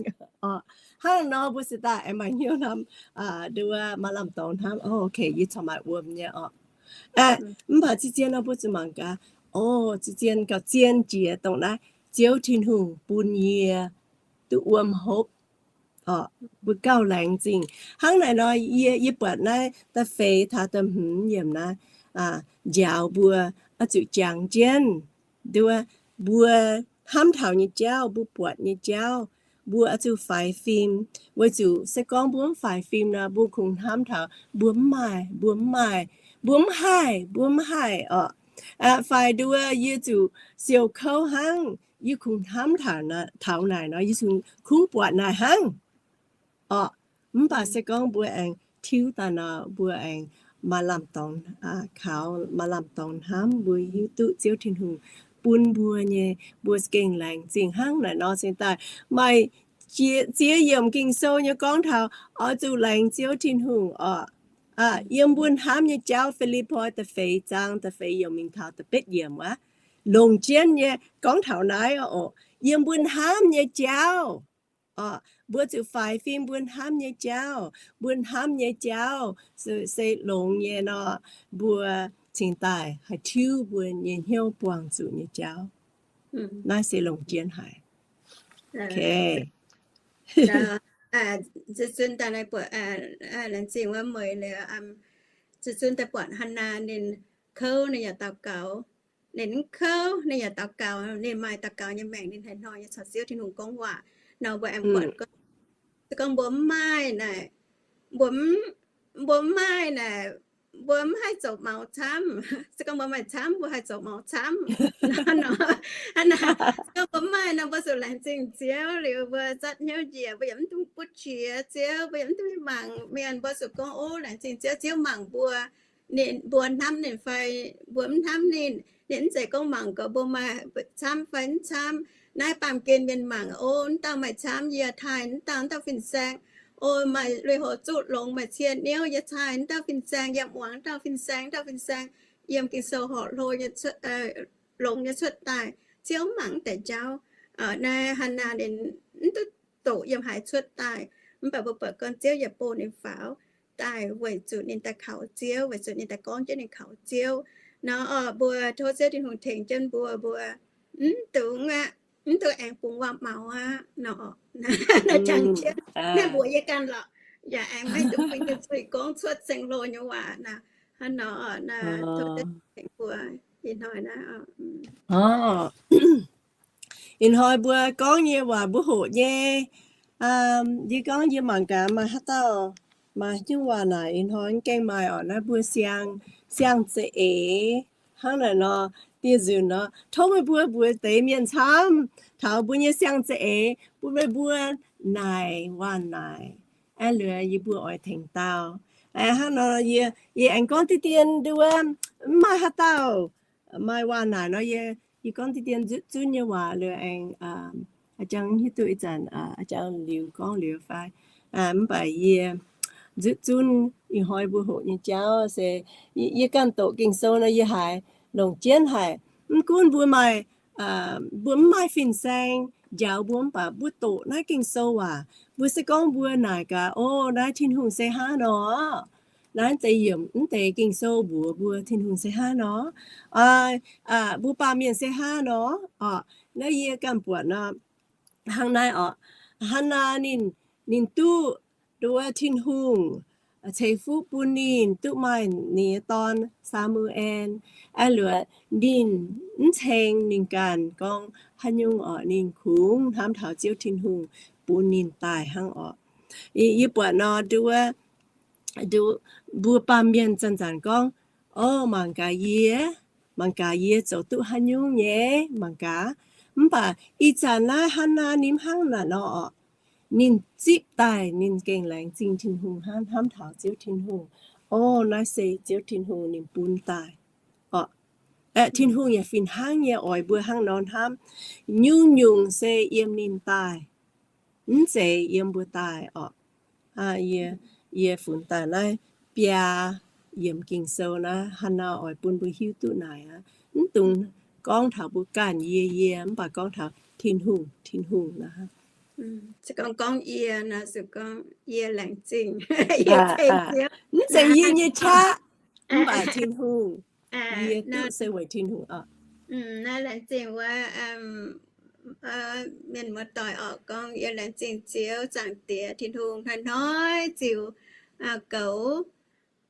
Hnangv nor mbuo se daaih aengx maaih hnyouv hnamv, nduov maaih lamh dorngx hnamv, o, yie corc maaih wuom nyei oc. Mv baac zien-zien nor mbuo zuqc mangc gaax, o, zien-zien gauh zien jiex dongh naaiv Ziouv Tin-Hungh bun yie duqv wuom hopv. Mbuo gauh laengz zingh. Hnangv naaic nor yie, yie buatc naaiv da'feix taux da'hmz yiemc naaiv njaaux mbuo oix zuqc jangx jienv nduov mbuo hnamv taux nyei jauv, mbuo buatc nyei jauv, mbuo oix zuqc faix fim. Weic zuqc se gorngv mbuo mv faix fim nor, mbuo kungx hnamv taux mbuo mv maaih, mbuo mv maaih, mbuo mv haih, mbuo mv haih oc. Faix nduov yie zuqc siou kouv hnangv, yie kungx hnamv taux naaic nor, yie kungx buatc naaic hnangv oc. Mv baac se gorngv mbuo aengx tiuv daaih nor, mbuo aengx maaih lamh dorngx kaux, maaih lamh dorngx hnamv, mbuo hiuv duqv Ziouv Tin-Hungh bun mbuo nyei, mbuo gengh laengz zingh. Hnangv naaic nor cingx daaih maaih ziex yiemc Ging-Sou nyei gorngv taux oix zuqc laengz Ziouv Tin-Hungh oc. Yiem mbuo hnamv nyei jauv, Fi^lipv^poi da'feix zaang da'feix yiemc mingh taux da'betv yiemc aqv. longc jienv nyei gorngv taux naaiv oc, yiem mbuo hnamv nyei jauv. Mbuo zuqc faix fim mbuo hnamv nyei jauv. Mbuo hnamv nyei jauv se longx nyei nor, mbuo cingx daaih haih tiuv mbuo nyei hnyouv buangh zuqc nyei jauv. Naaiv se longc jienv haic. Zuqc zunv daaih, laengz zingh wuov mueiz liuz, zuqc zunv daaih buatc Hannaa ninh kouv ninh yaac daux gaux. Ninh mv kouv ninh yaac daux gaux. Ninh maaih daux gaux nyei maengc, ninh haaix hnoi yaac caux Ziouv Tin-Hungh gorngv waac. Nor mbuo aengx buatc gorngv, se gorngv mbuo mv maaih naaic, mbuo mv, mbuo mv maaih naaic, mbuo mv haih zoux maux camv. Se gorngv mbuo maaih camv, mbuo haih zoux maux camv. Hnangv naaic, se gorngv mbuo mv maaih nor, mbuo zuqc laengz zingh Ziouv liuz, mbuo zatv hnyouv njiec, mbuo yaac mv dungx butv qiex Ziouv, mbuo yaac mv dungx mangc mienh. Mbuo zuqc gorngv, ov, laengz zingh Ziouv, Ziouv mangc mbuo. Ninh, mbuo hnamv ninh fai mbuo mv hnamv ninh. Ninh mv zeiz gorngv mangc gorx mbuo maaih camv fai mv camv. Naaiv baamh gen mienh mangc, ov, mv dauh maaih camv, yie taaih mv dauh, mv dauh fin-saeng. Ov, maaih lui-houx zuqv longx, maaih cie niouv, yie taaih mv dauh fin-saeng, yie muangx mv dauh fin-saeng, mv dauh fin-saeng yiem Ging-Sou horpc hlo longx nyei cuotv daaih. Ziouv mv mangc deix jauv. Naaiv Hannaa ninh mv duqv doqc yiem haaix cuotv daaih. Mv baac mbuo buatc gorngv Ziouv yaac bun ninh faaux daaih weic zuqc ninh daaih kaux Ziouv, weic zuqc ninh daaih gorngv jienv ninh kaux Ziouv. Nor mbuo tov Ziouv Tin-Hungh tengx jienv mbuo, mbuo mv dungx aqv, mv dungx aengx bungx waac-maux aqv nor. Naaiv jangx jienv naaiv mbuox yie ganh lorqc, yaac aengx maiv dungx bun yie zuiz gorngv cuotv seng hlo nyei waac naaiv. Hnangv nor, tov Ziouv tengx mbuo ih hnoi naaiv. Ih hnoi mbuo gorngv nyei waac mbuo hoqc nyei. Yie gorngv yie mangc gaax maaih haaix dauh maaih nyungc waac naaic ih hnoi mv gaengh maaih oc. Naaiv mbuo siang, siang za'eix hnangv naaic nor, dieh nzunc nor, tov meih mbuo mbuox deix mienh camv taux mbuo nyei siang za'eix bun meih mbuo naaic waac naaic. Aeqv, liuz yie mbuo oix tengx dau. Hnangv nor yie, yie aengx gorngv diqv dien nduov, mv maaih haaix dauh maaih waac naaic nor, yie, yie gorngv diqv dien nzutv zunv nyei waac liuz aengx, a'jang hiuv duqv ih zanc, a'jang liuz gorngv liuz fai. Mv baac yie nzutv zunv ih hnoi mbuo hoqc nyei jauv se, yie ganh doqc Ging-Sou nor yie haiz longc jienv haic. Mv gunv mbuo maaih, mbuo mv maaih fin-saeng njaaux mbuo, mv baac mbuo doqc naaiv Ging-Sou waac, mbuo se gorngv mbuo naaic gaax, o, naaiv Tin-Hungh se hnangv nor. Naaiv deix yiemc, mv deix Ging-Sou mbuox mbuo Tin-Hungh se hnangv nor. Mbuo baamh mienh se hnangv nor. Naaiv yie ganh buatc nor, hnangv naaiv oc. Hannaa ninh, ninh duqv nduov Tin-Hungh ceix fuqv bun ninh duqv maaih ninh nyei dorn, Saa^mu^en. Aeqv, liuz ninh mv ceng ninh ganh gorngv haaix nyungc oc, ninh kungx hnamv taux Ziouv Tin-Hungh bun ninh daaih hnangv oc. Yie buatc nor, nduov, mbuo baamh mienh zanc-zanc gorngv, o, mangc gaax yie, mangc gaax yie zoux duqv haaix nyungc nyei, mangc gaax. Mv baac ih zanc naaiv Hannaa ninh hnangv naaic nor oc. Ninh zipv daaih, ninh gengh laengz zingh Tin-Hungh hnangv, hnamv taux Ziouv Tin-Hungh. O, naaiv se Ziouv Tin-Hungh ninh bun daaih oc. Aeqv, Tin-Hungh yaac fih hnangv nyei oix mbuo hnangv nor hnamv. Nyungc-nyungc se yiem ninh daaih, mv zeiz yiem mbuo daaih oc. Yie, yie funx daaih naaiv biaa yiemc Ging-Sou naaiv, Hannaa oix bun mbuo hiuv duqv naaic aqv. Mv dungx gorngv taux mbuo ganh yie, yie, mv baac gorngv taux Tin-Hungh, Tin-Hungh naaiv. Se gorngv, gorngv yie nor, se gorngv yie laengz zingh, mv zeiz yie nyei qaqv, mv baac Tin-Hungh. Yie duqv se weic Tin-Hungh oc. Naaiv laengz zingh wuov mienh muoz-doic oc, gorngv yie laengz zingh Ziouv Zaangc Diex Tin-Hungh hnoi-hnoi ziux goux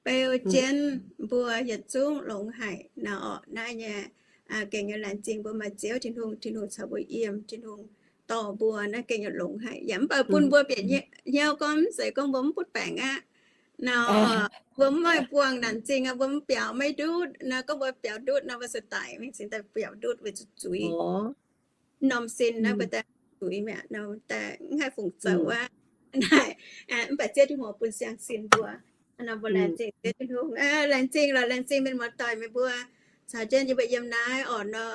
beu jienv mbuo yietc zungv longx haic nor oc. Naaiv nyei gengh yaac laengz zingh mbuo maaih Ziouv Tin-Hungh, Tin-Hungh caux mbuo yiem, Tin-Hungh dorh mbuo, naaiv gengh yaac longx haic. Yaac mv baac bun mbuo bieqc hnyouv gorngv mv zeiz gorngv mbuo mv butv baengc aqv nor, mbuo mv maaih buangh naanc zingh aqv, mbuo mv biaux maiv ndutv nor. Gorngv mbuo biaux ndutv nor, mbuo zuqc daic mingh cingx daaih biaux ndutv weic zuqc zuiz. Norm sin naaiv mbuo daaih zuiz mi'aqv nor, daaih mv haih fungc zoux aqv. Naaiv mv baac Ziouv Tin-Hungh bun siang-sin mbuo nor, mbuo laengz zingh Ziouv Tin-Hungh. Laengz zingh lorqc, laengz zingh mienh muoz-doic meih mbuo caux jienv yie mbuo yiem naaiv oc nor.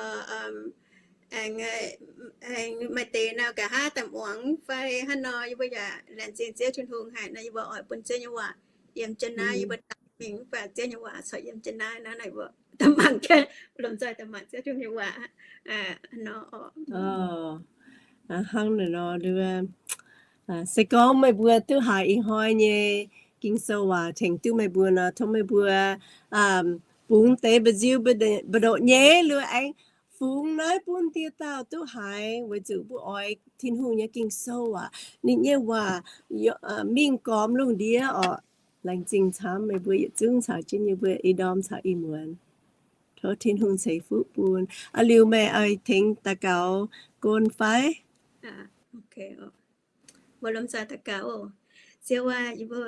Aengx maaih deix nor, nqa'haav daaih muangx fai hnangv nor, yie mbuo yaac laengz zingh Ziouv Tin-Hungh haic nor, yie mbuo oix bun Ziouv nyei waac yiem jienv naaiv. Yie mbuo daaih mingh mv baac Ziouv nyei waac corc yiem jienv naaiv nor, naaiv mbuo da'mangc, lomh nzoih da'mangc Ziouv Tin-Hungh nyei waac nor. Hnangv naaiv nor, se gorngv meih mbuo duqv haiz ih hnoi nyei Ging-Sou waac tengx duqv meih mbuo nor, tov meih mbuo bungx deix mba'nziu mba'ndoqc nyei, liuz aengx fungx naaiv bun dieh dauh duqv haiz, weic zuqc mbuo oix Tin-Hungh nyei Ging-Sou aac, ninh nyei waac mingh gormx lungh ndiev orqc. Laengz zingh camv meih mbuo yietc zungv caux jienv yie mbuo ih ndorm caux ih muonz. Tov Tin-Hungh ceix fuqv bun. Aa, liuz meih oix tengx daux gaux gorn fai? Mbuo lomh nzoih daux gaux oc. Ziouv aac, yie mbuo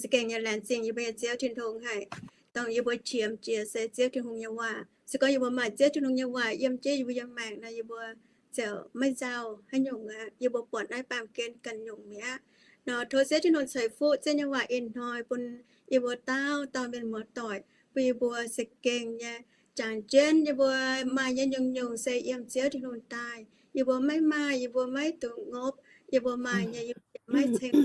za'gengh nyei laengz zingh yie mbuo nyei Ziouv Tin-Hungh haic, dongh yie mbuo qiemx jiex se Ziouv Tin-Hungh nyei waac. Se gorngv yie mbuo maaih Ziouv Tin-Hungh nyei waac yiem jienv yie mbuo nyei maengc nor, yie mbuo ziouc maiv nzauh haaix nyungc aqv. Yie mbuo buatc naaiv baamh gen ganh nyungc mi'aqv. Nor tov Ziouv Tin-Hungh ceix fuqv Ziouv nyei waac ih hnoi bun yie mbuo dauh dauh mienh muoz-doic, bun yie mbuo za'gengh nyei jangx jienv yie mbuo maaih nyei nyungc-nyungc se yiem Ziouv Tin-Hungh daaih. Yie mbuo maiv maaih, yie mbuo maiv dungx ngopv. Yie mbuo maaih nyei, yie mbuo maiv ceng.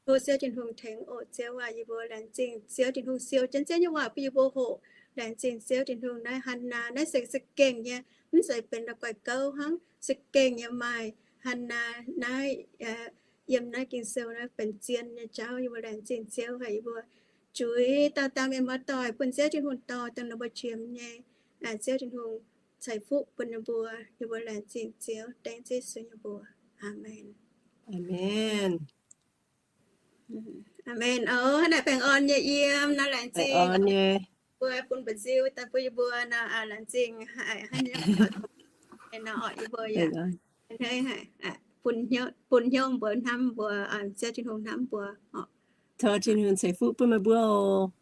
Tov Ziouv Tin-Hungh tengx oc. Ziouv aac, yie mbuo laengz zingh Ziouv Tin-Hungh siou jienv Ziouv nyei waac bun yie mbuo hoqc. Laengz zingh Ziouv Tin-Hungh, naaiv Hannaa naaiv se za'gengh nyei, mv zeiz benx la'guaih gouv hnangv, za'gengh nyei maaih Hannaa naaiv yiem naaiv Ging-Sou naaiv benx zien nyei jauv. Yie mbuo laengz zingh Ziouv haic, yie mbuo juix dauh dauh mienh muoz-doic bun Ziouv Tin-Hungh dorh dongh ninh mbuo qiemx nyei. Ziouv Tin-Hungh ceix fuqv bun ninh mbuo. Yie mbuo laengz zingh Ziouv, dengv Yesu nyei mbuox. Aamen. Aamen. Aamen. Ov, hnangv naaic baengh orn nyei yiem nor, laengz zingh mbuo bun mba'nziu daaih bun yie mbuo nor, laengz zingh haic hnangv naaic nor, yie mbuo yaac bun hnyouv mbuo hnamv mbuo, Ziouv Tin-Hungh hnamv mbuo. Tov Tin-Hungh ceix fuqv bun meih mbuo oc.